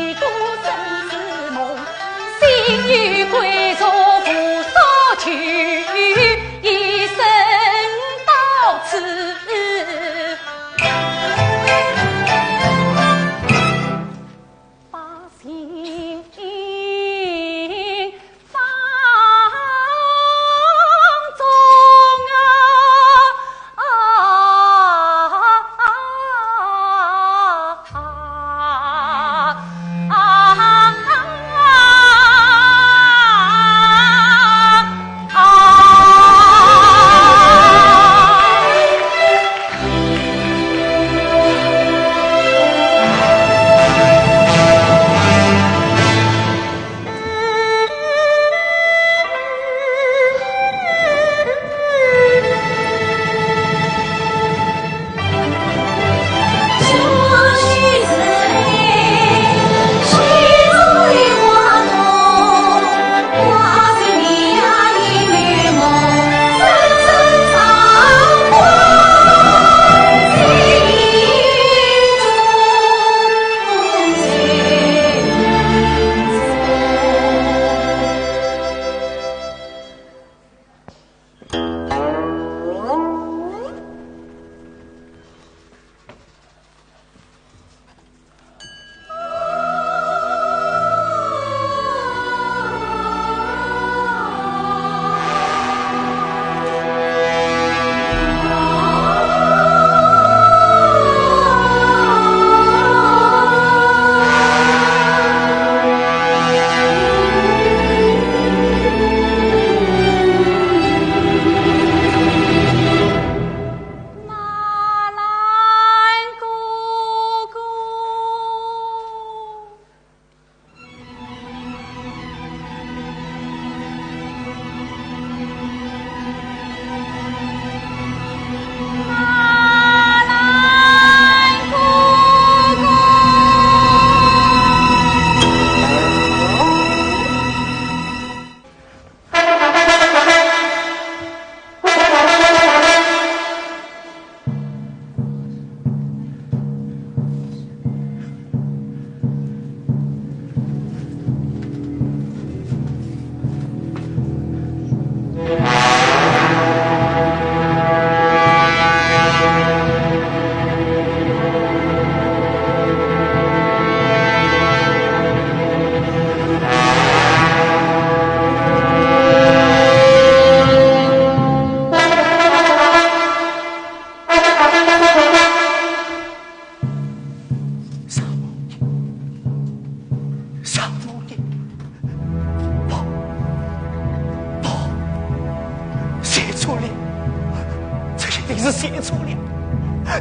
是写错了，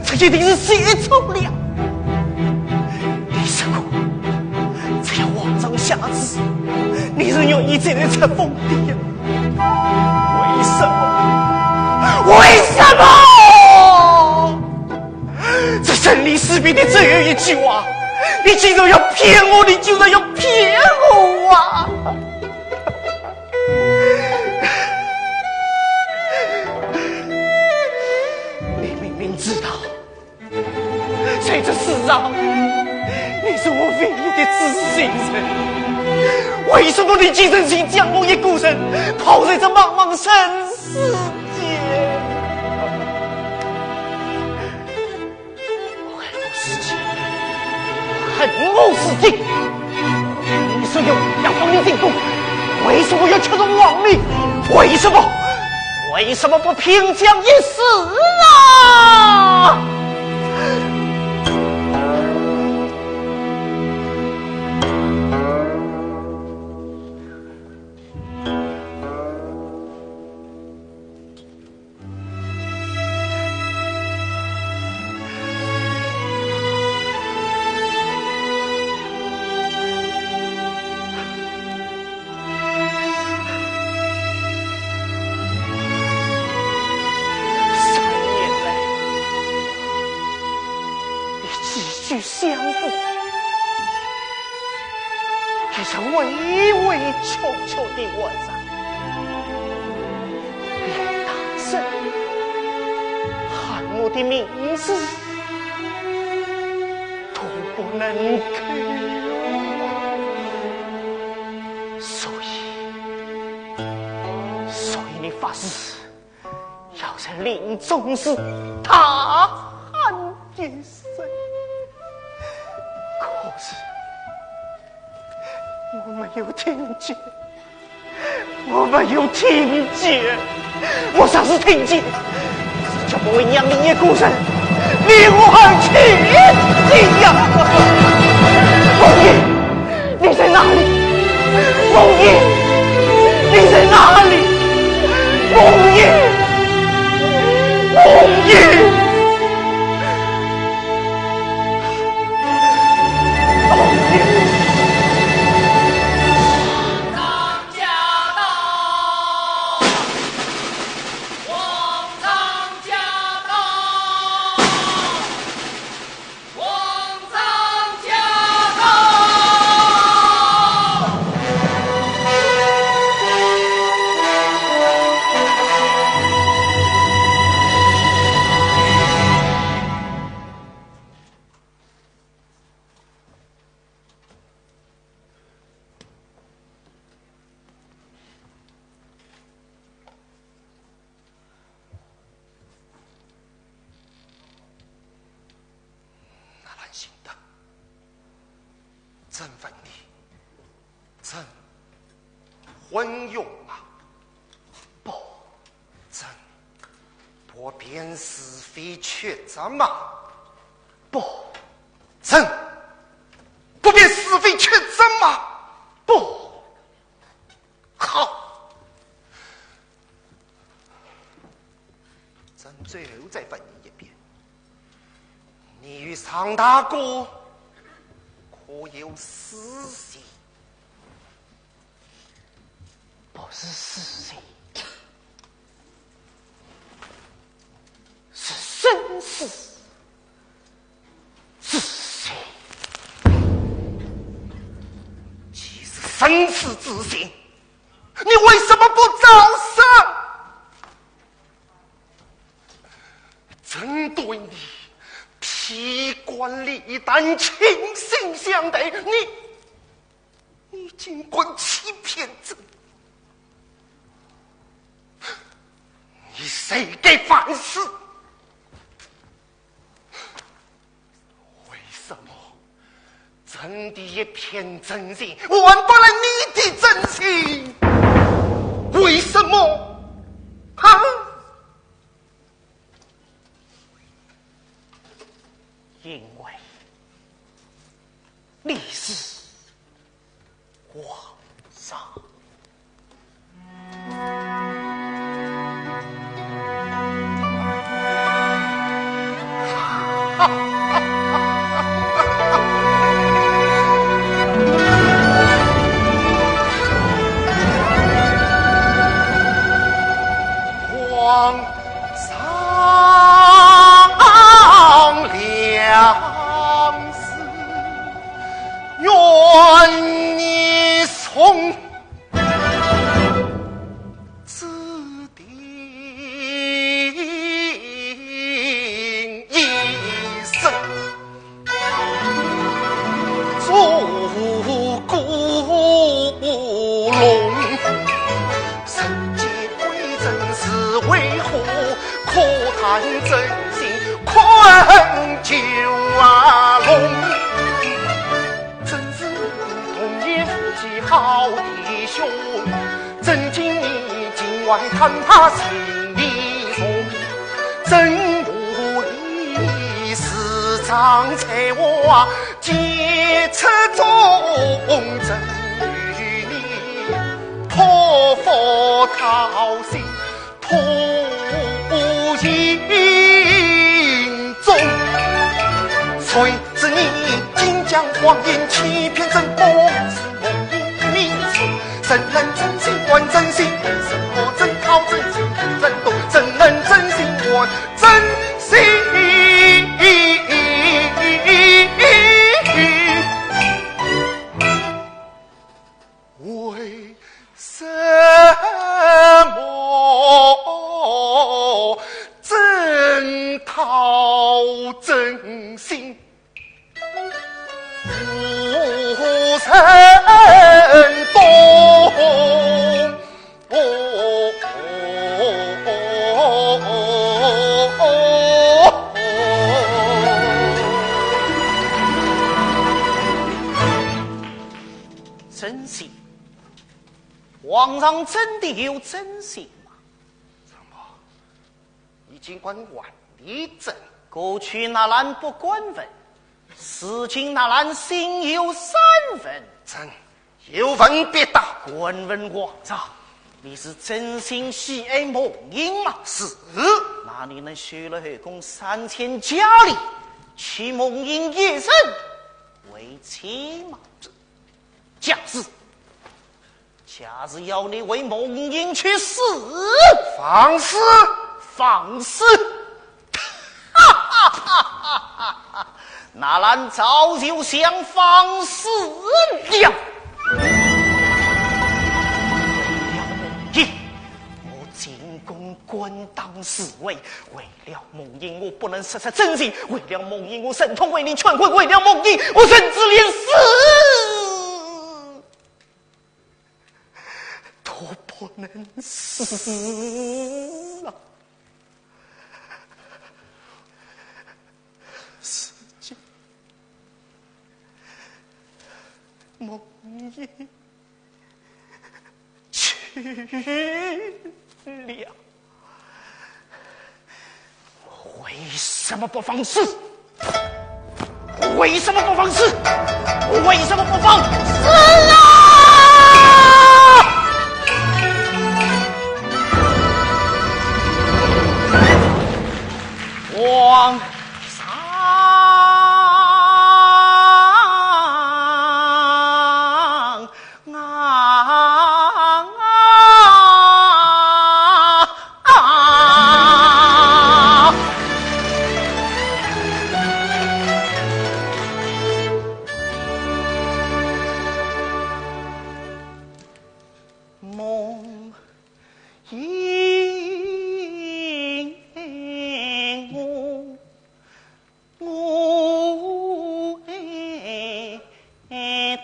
这一定是写错了。你说过，只要皇上下旨，你是愿意再来出封的呀？为什么？为什么？这生离死别的最后一句话，你竟然要骗我，你竟然要骗我啊！ 你明明知道，在这世上，你是我唯一的知心人，为什么你竟忍心将我一个人抛在这茫茫人世间？ 恨我自己，恨我自己！你说要，要放你进宫，为什么要吃这黄米？为什么？为什么不拼枪一死啊？三年来，你几句相顾，也是畏畏缩缩的晚上， 连大声喊我的名字都不能够。所以，所以你发誓要在临终时大喊一声。可是，我没有听见。 我没有听见，我若是听见，这不会让你一个人离我而去的呀！凤英，你在哪里？凤英，你在哪里？凤英，凤英！ 纳兰性德，朕问你，朕昏庸吗？不，朕不辨是非曲直吗？不，朕不辨是非曲直吗？不。 好，朕最后再问你一遍，你与常大哥可有私情？不是私情，是生死之情。既是生死之情， 你为什么不早说？朕对你披肝沥胆，倾心相待，你，你竟敢欺骗朕！你罪该万死！ 为什么朕的一片真心换不来你的真心？为什么？啊？因为你是皇上。翁子弟一生，做古龙。人皆归真是为何？可叹真心困囚笼。 真是童年无忌好弟兄，真经你今晚看他心里痛。真无意是张才华，几次中，真与你托付到心。 痛不尽终。谁知你竟将谎言欺骗，真不是梦萦所。怎能真心换真心？什么真靠真心真动？怎能真心换真心？为什么真讨真心无人懂？真心，皇上真的有真心吗？ 什么？你竟敢问李真？过去纳兰不敢问，如今纳兰心有三问。真有问必答。敢问皇上，你是真心喜爱梦萦吗？是。那你能休了后宫三千佳丽，娶梦萦一人为妻吗？ 假使，假使要你为梦萦去死，放肆！放肆！哈哈哈哈哈！纳兰早就想放肆了。为了梦萦，我进宫官当侍卫，为了梦萦，我不能失去真心，为了梦萦，我忍痛为你劝婚，为了梦萦，我甚至连死都不能死啊！如今，梦萦 去了。为什么不放肆？为什么不放肆？为什么不放肆啊？皇上。 啊，啊，啊。梦萦我 我爱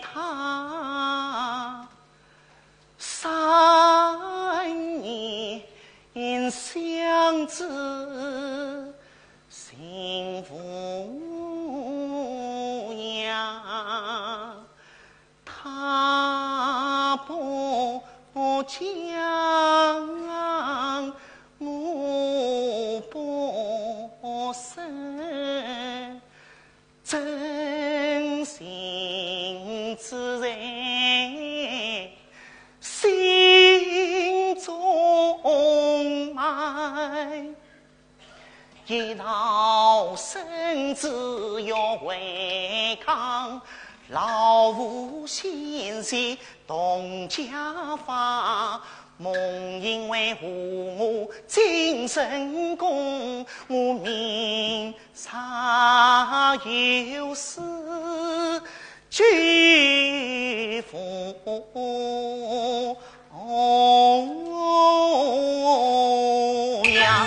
她，三年相知心无恙。 她不讲，我不说，真心只在心中埋。 一朝生死要回抗，老夫先死同家法。梦萦为护我进深宫，我命她有死，救父哦呀，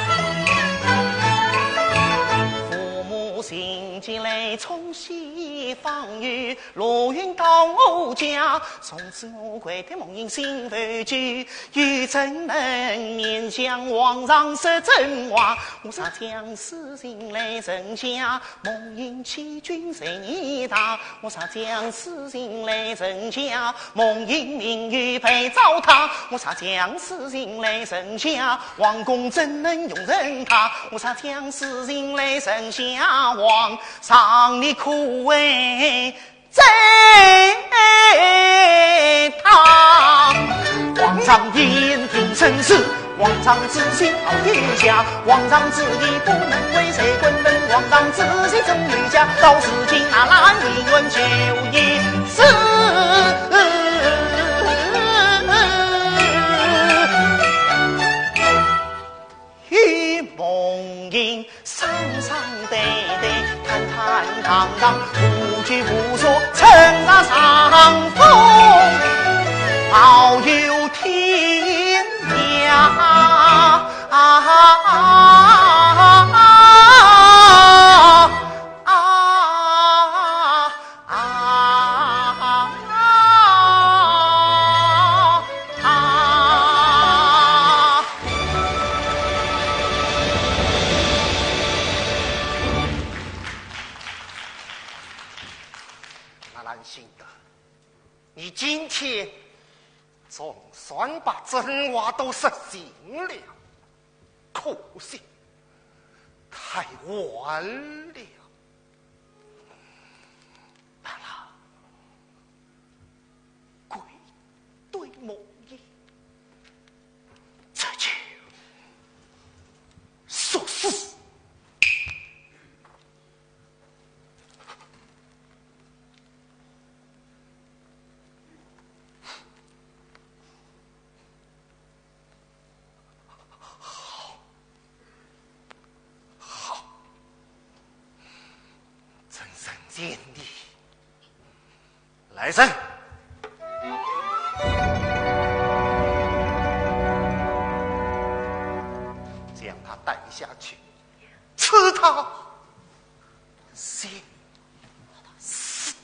父母心急来冲喜，方有陆运到我家，从此我跪在梦萦心头去，又怎能勉强皇上说真话？我啥将死人来人家， 梦萦欺君罪孽大，我啥将死人来人家，梦萦命运被糟蹋，我啥将死人来人家，皇宫怎能容忍她？我啥将死人来人家，皇上你可会 罪她。皇上一言定生死，皇上之心好天下，皇上之意不能违，谁敢问皇上之意怎有假？到如今那兰陵院就已死。与梦萦 双双对对，坦坦荡荡，无拘无束，乘着长风，遨游天涯。啊啊啊啊啊！ 啊啊啊！纳兰性德，你今天总算把真话都说尽了，可惜太晚了。 罢了，跪对梦萦，这就速死。好，好，朕参见你。来人，将他带下去，赐他刑死。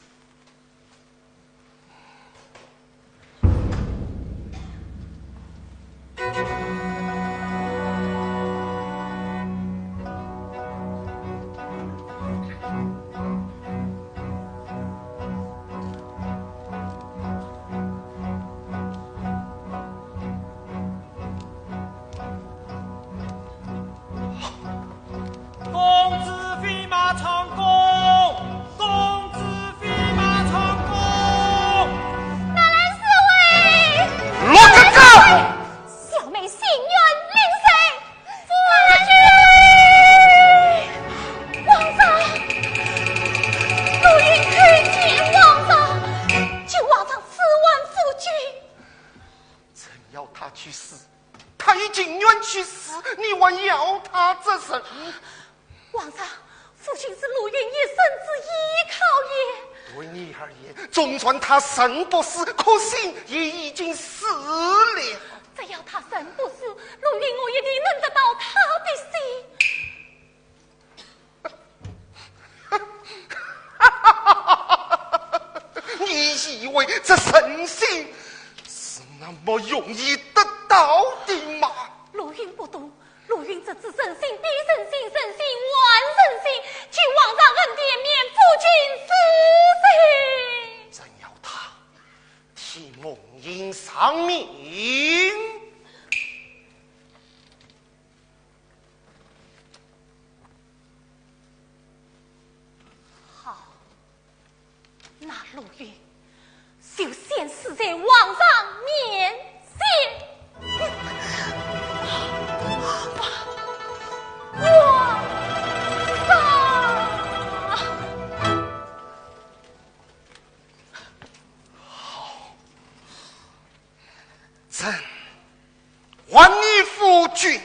公子飞马长弓，公子飞马长弓。哪来侍卫？落个狗！小妹心愿领受。夫君！皇上！陆运叩见皇上，求皇上赐还夫君。朕要他去死， 他已情愿去死，你还要他做甚？皇上，夫君是陆运一生之依靠也。对你而言，纵然他人不死，可心也已经死了。只要他人不死，陆运我一定能得到他的心。 你以为这人心是那么容易得到的吗？陆运不懂，陆运这次人心比人心，人心还人心，求皇上恩典免夫君死罪。朕要他替梦萦偿命。 好，那陆运就先死在皇上面前。皇上！好， 朕还你夫君。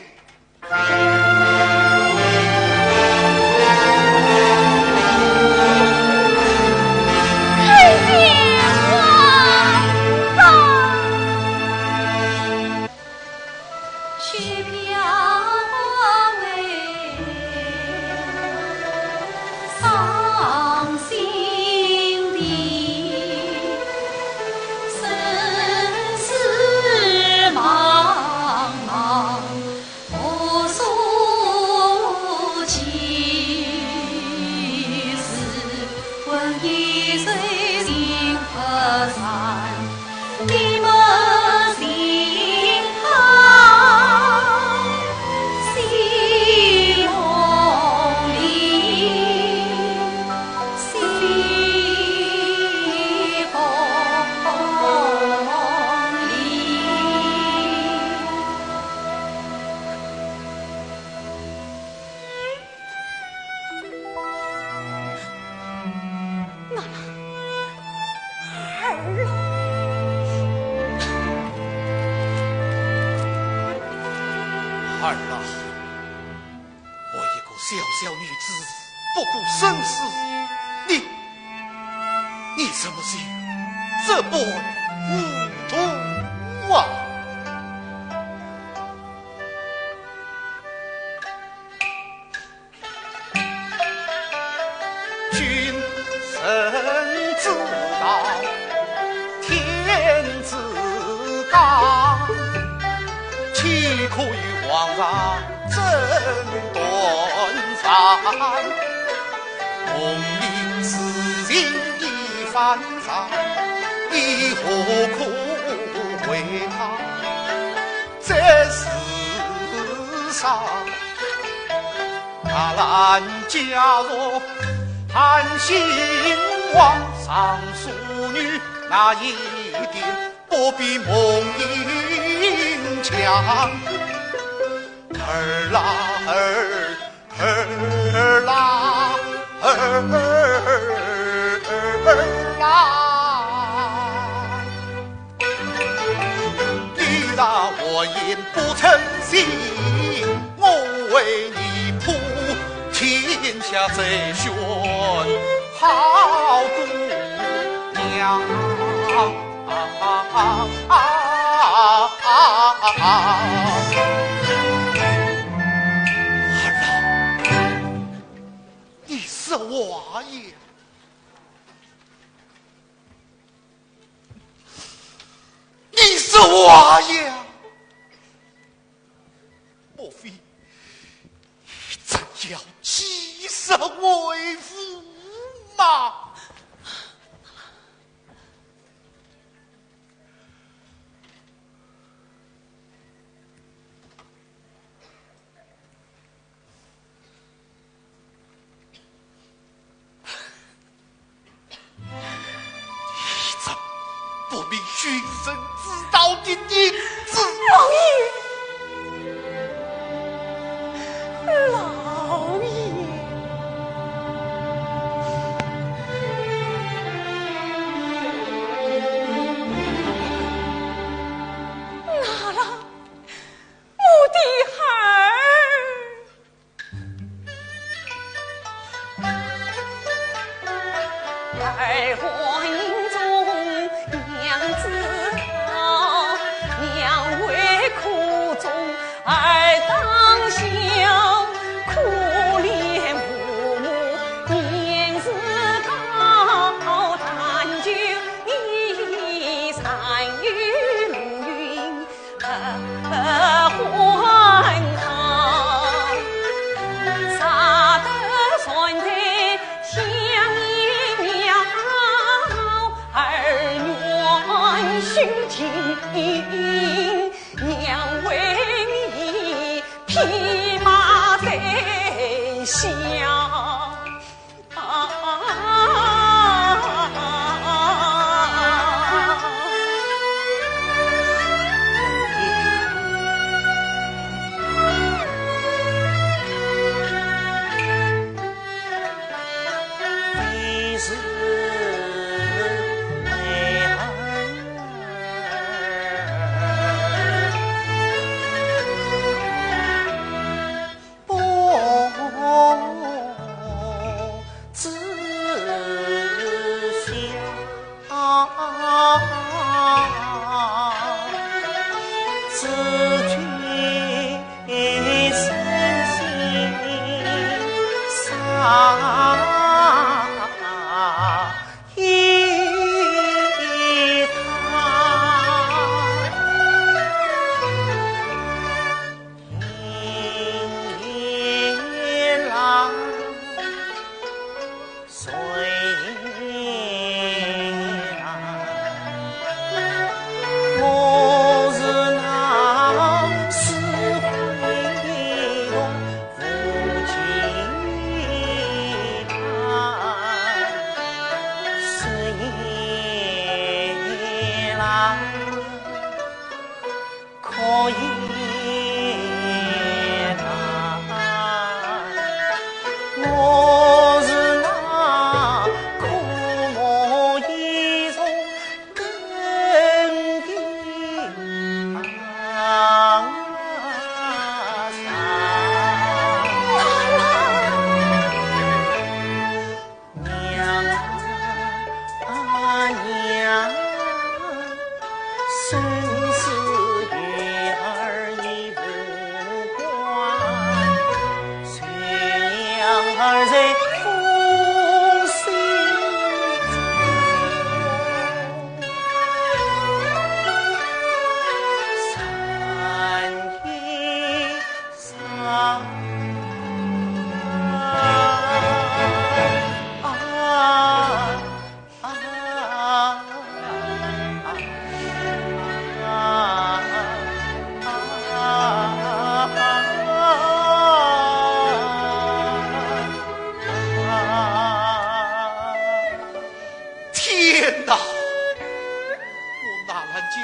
啊，我一个小小女子，不顾生死，你，你怎么就这般糊涂啊？ 君臣之道，天之大，岂可与皇上争端详？功名事业已犯上，你何苦为他在世上？ 纳兰家族含兴旺，尚书女那一点不比孟英强。儿啦儿，儿啦儿，儿啦。 你若婉言不称心，我为你破天下最玄好姑娘。儿啊，你说话呀！ 你说话呀！莫非你真要欺师还父吗？ 你这不明君臣之道的逆子！老爷，老爷，拿了我的孩儿。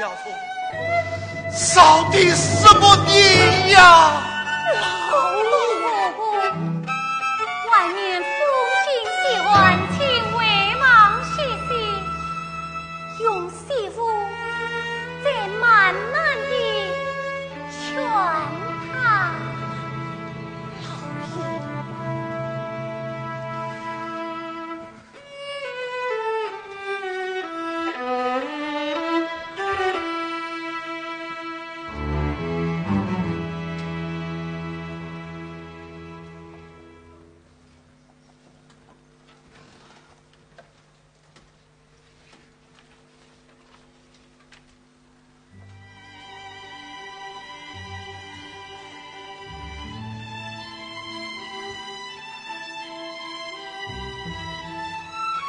小凤，少的什么你呀？老夫，万年风景西安，请回望西西，用西府再慢慢地劝他。老爷。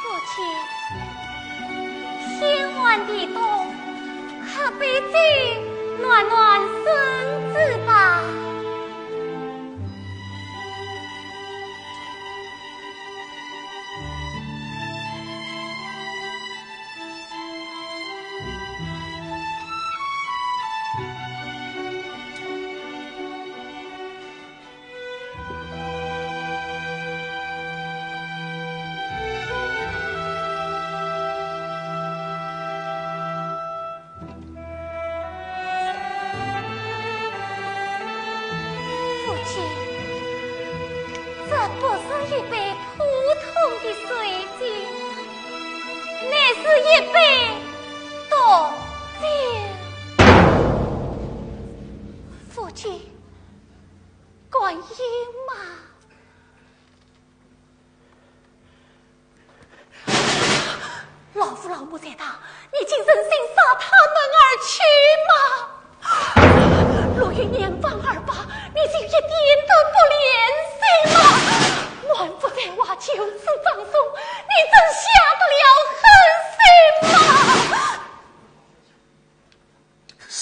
父亲，天寒地冻，喝杯酒，暖暖身子吧。 父亲，这不是一杯普通的水晶，乃是一杯毒酒。父亲，敢饮吗？ 老夫老母在堂，你竟忍心撒他们而去吗？陆羽年方二八，你竟一点都不怜惜吗？满腹才华就此葬送，你怎下得了狠心吗？是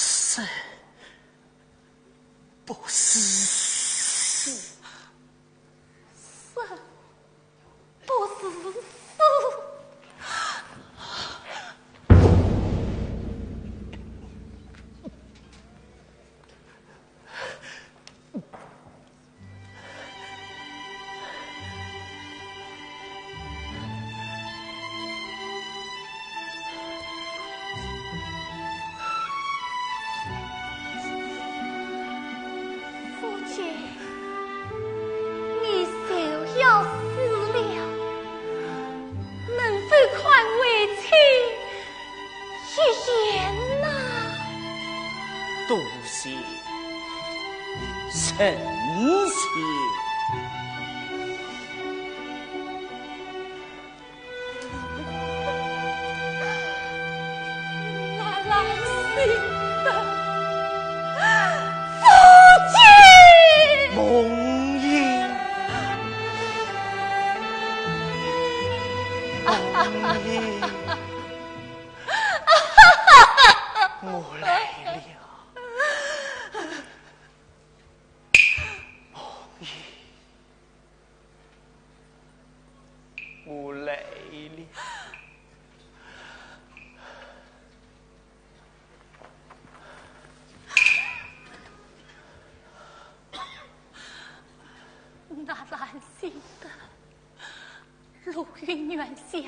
不是死？是。 不是死。父亲，你就要死了，能否宽慰妻一言呐？多谢神仙。 兰兰心的父亲。梦莺，梦莺，我来了。梦莺。 我来了。那兰心的，陆羽年想，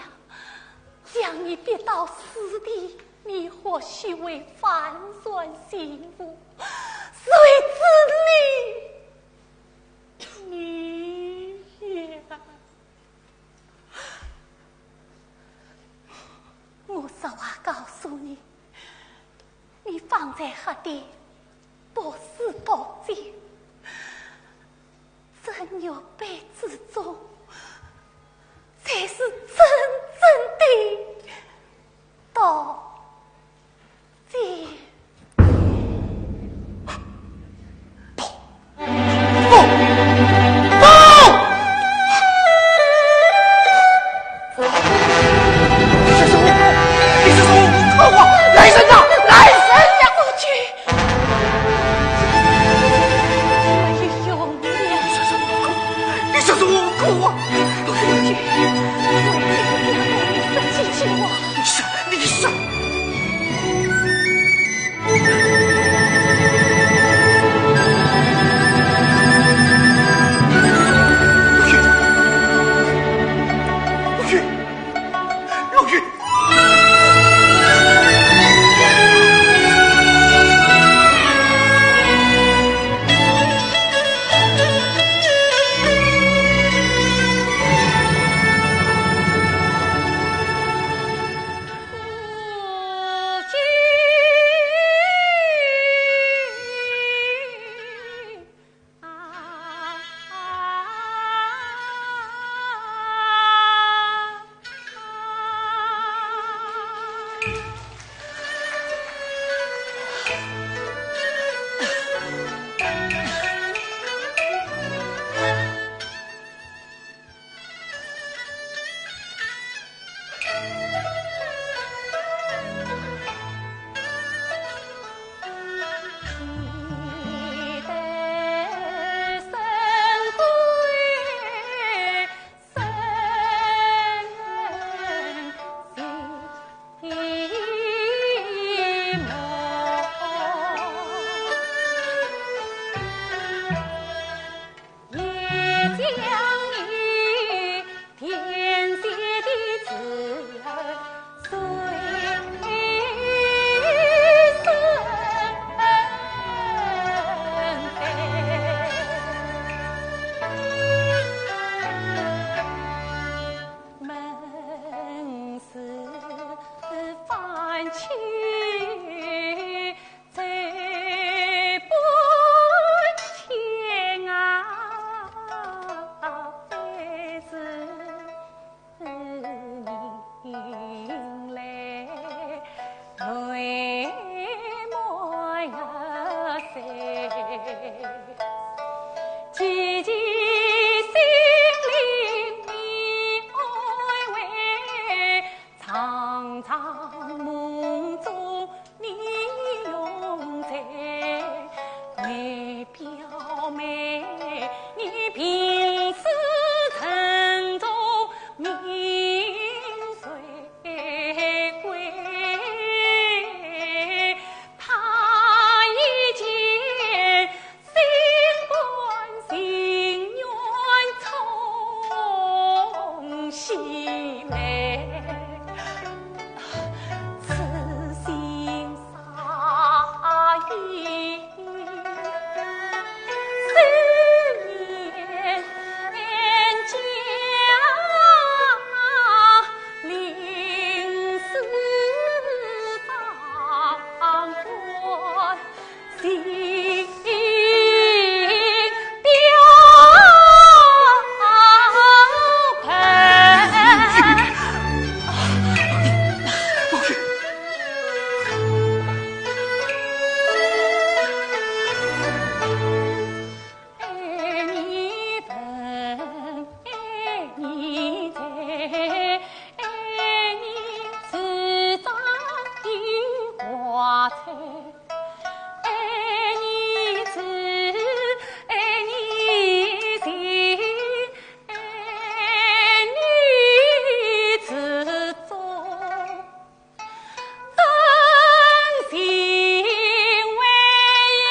将你逼到死地，你或许会幡然醒悟，谁知你 你呀，我实话告诉你，你方才喝的不是毒酒，这玉杯之中才是真正的毒 姐。不，不，不！你这是无辜，你这是无辜，可恶！来人呐，来人呐！不去。没有用了。你这是无辜，你这是无辜啊！不去，我一定要对你说几句话。你说，你说。在梦中你永在，为表妹，你平时沉重明谁归？他已经 心甘情愿从西来，此心啥意思念家，临死方关 心表白。爱你真，爱你在，爱你是咱的挂彩。 爱你痴，爱你情，爱你痴中真心为要。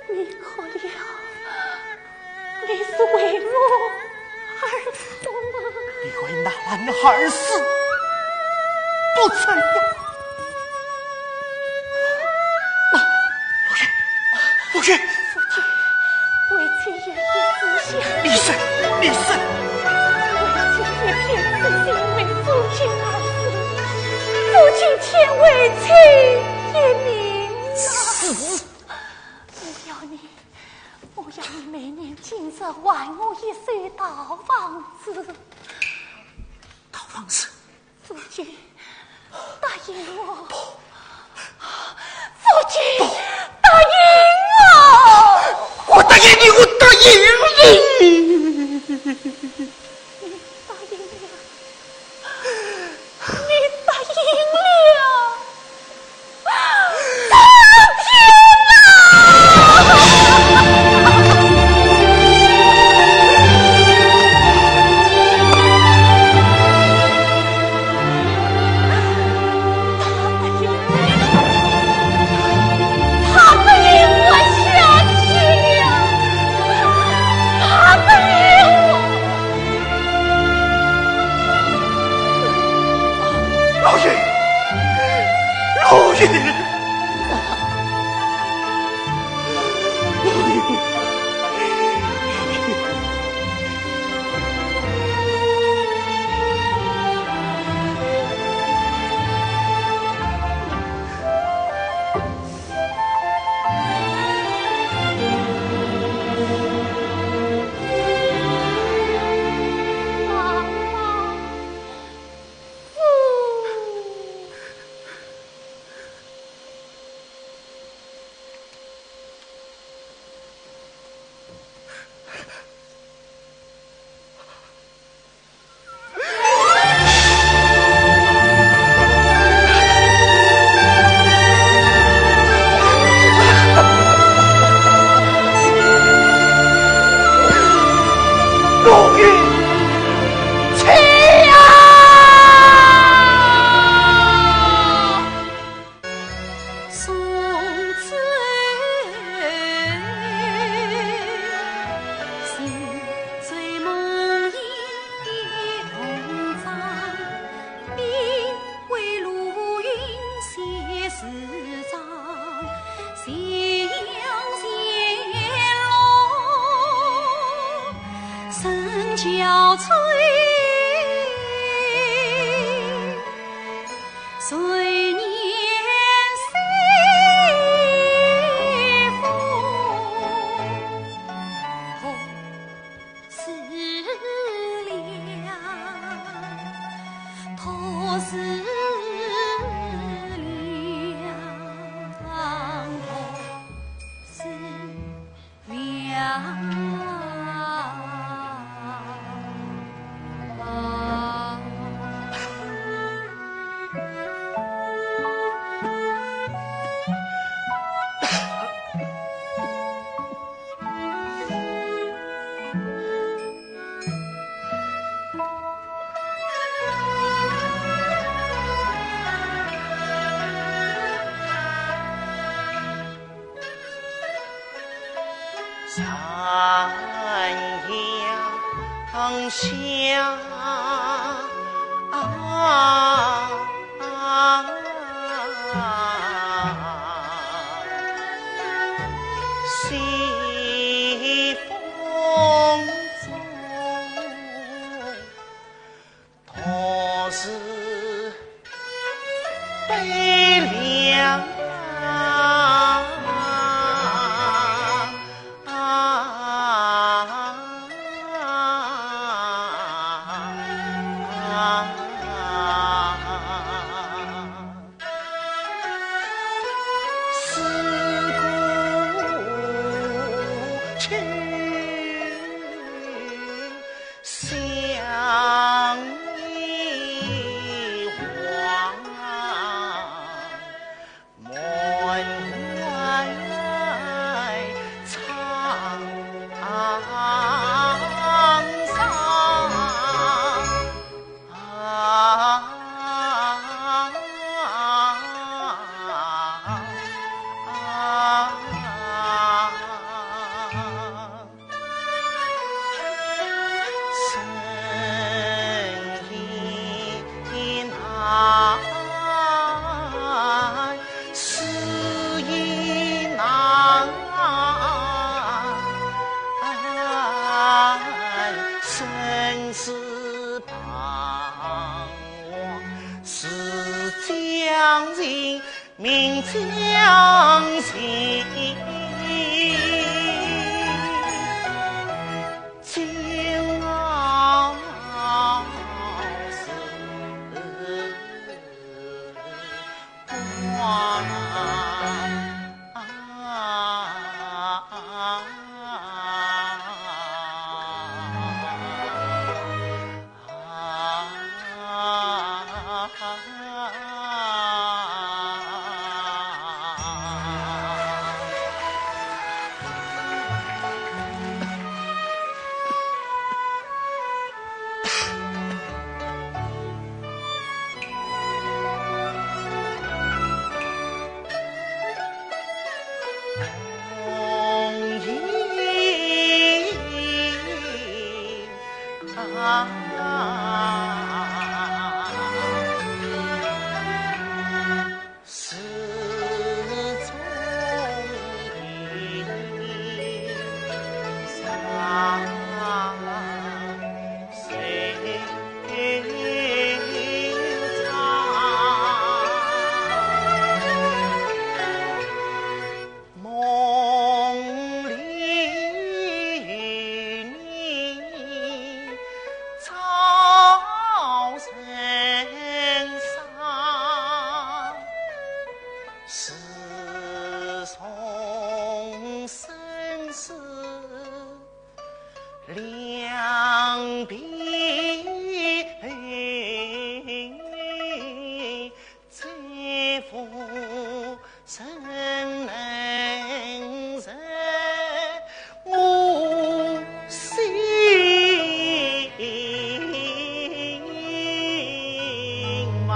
你哭了，你是为我而死吗？你为那男儿而死，不曾呀。 夫君，夫君。夫君，为妻夜夜思想。李生，李生。为妻一片痴心为夫君而死，夫君且为妻一命啊！死！我要你，我要你每年今日还我一首《逃房子》。《逃房子》？ 夫君，答应我。不。夫君，不。答应我。我答应你，我答应你。你答应了。你答应了。 他不允我下去了，他不允我。岁年西风，同是凉，同是凉，同是 山下，西风中。 同是悲凉，思故去。 相依偎，满怀沧桑。生意难，死意难，生死彷徨是将心 命将心。煎熬时光。 梦里你照人伤，似曾生死 两鬓，再无人能认我心吗？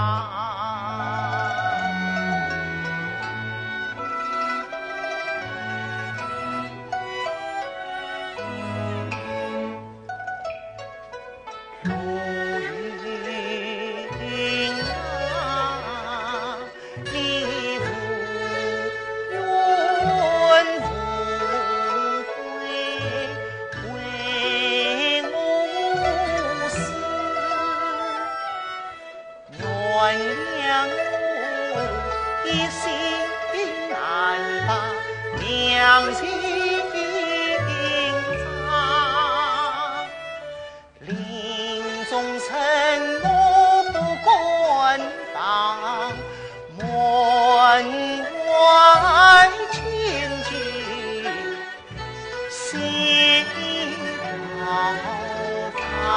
心难把良心藏。林中生我不敢当，门外千金 心好大。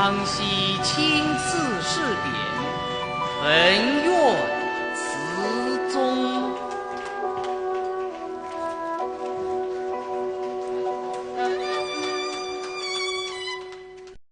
康熙亲赐试匾，文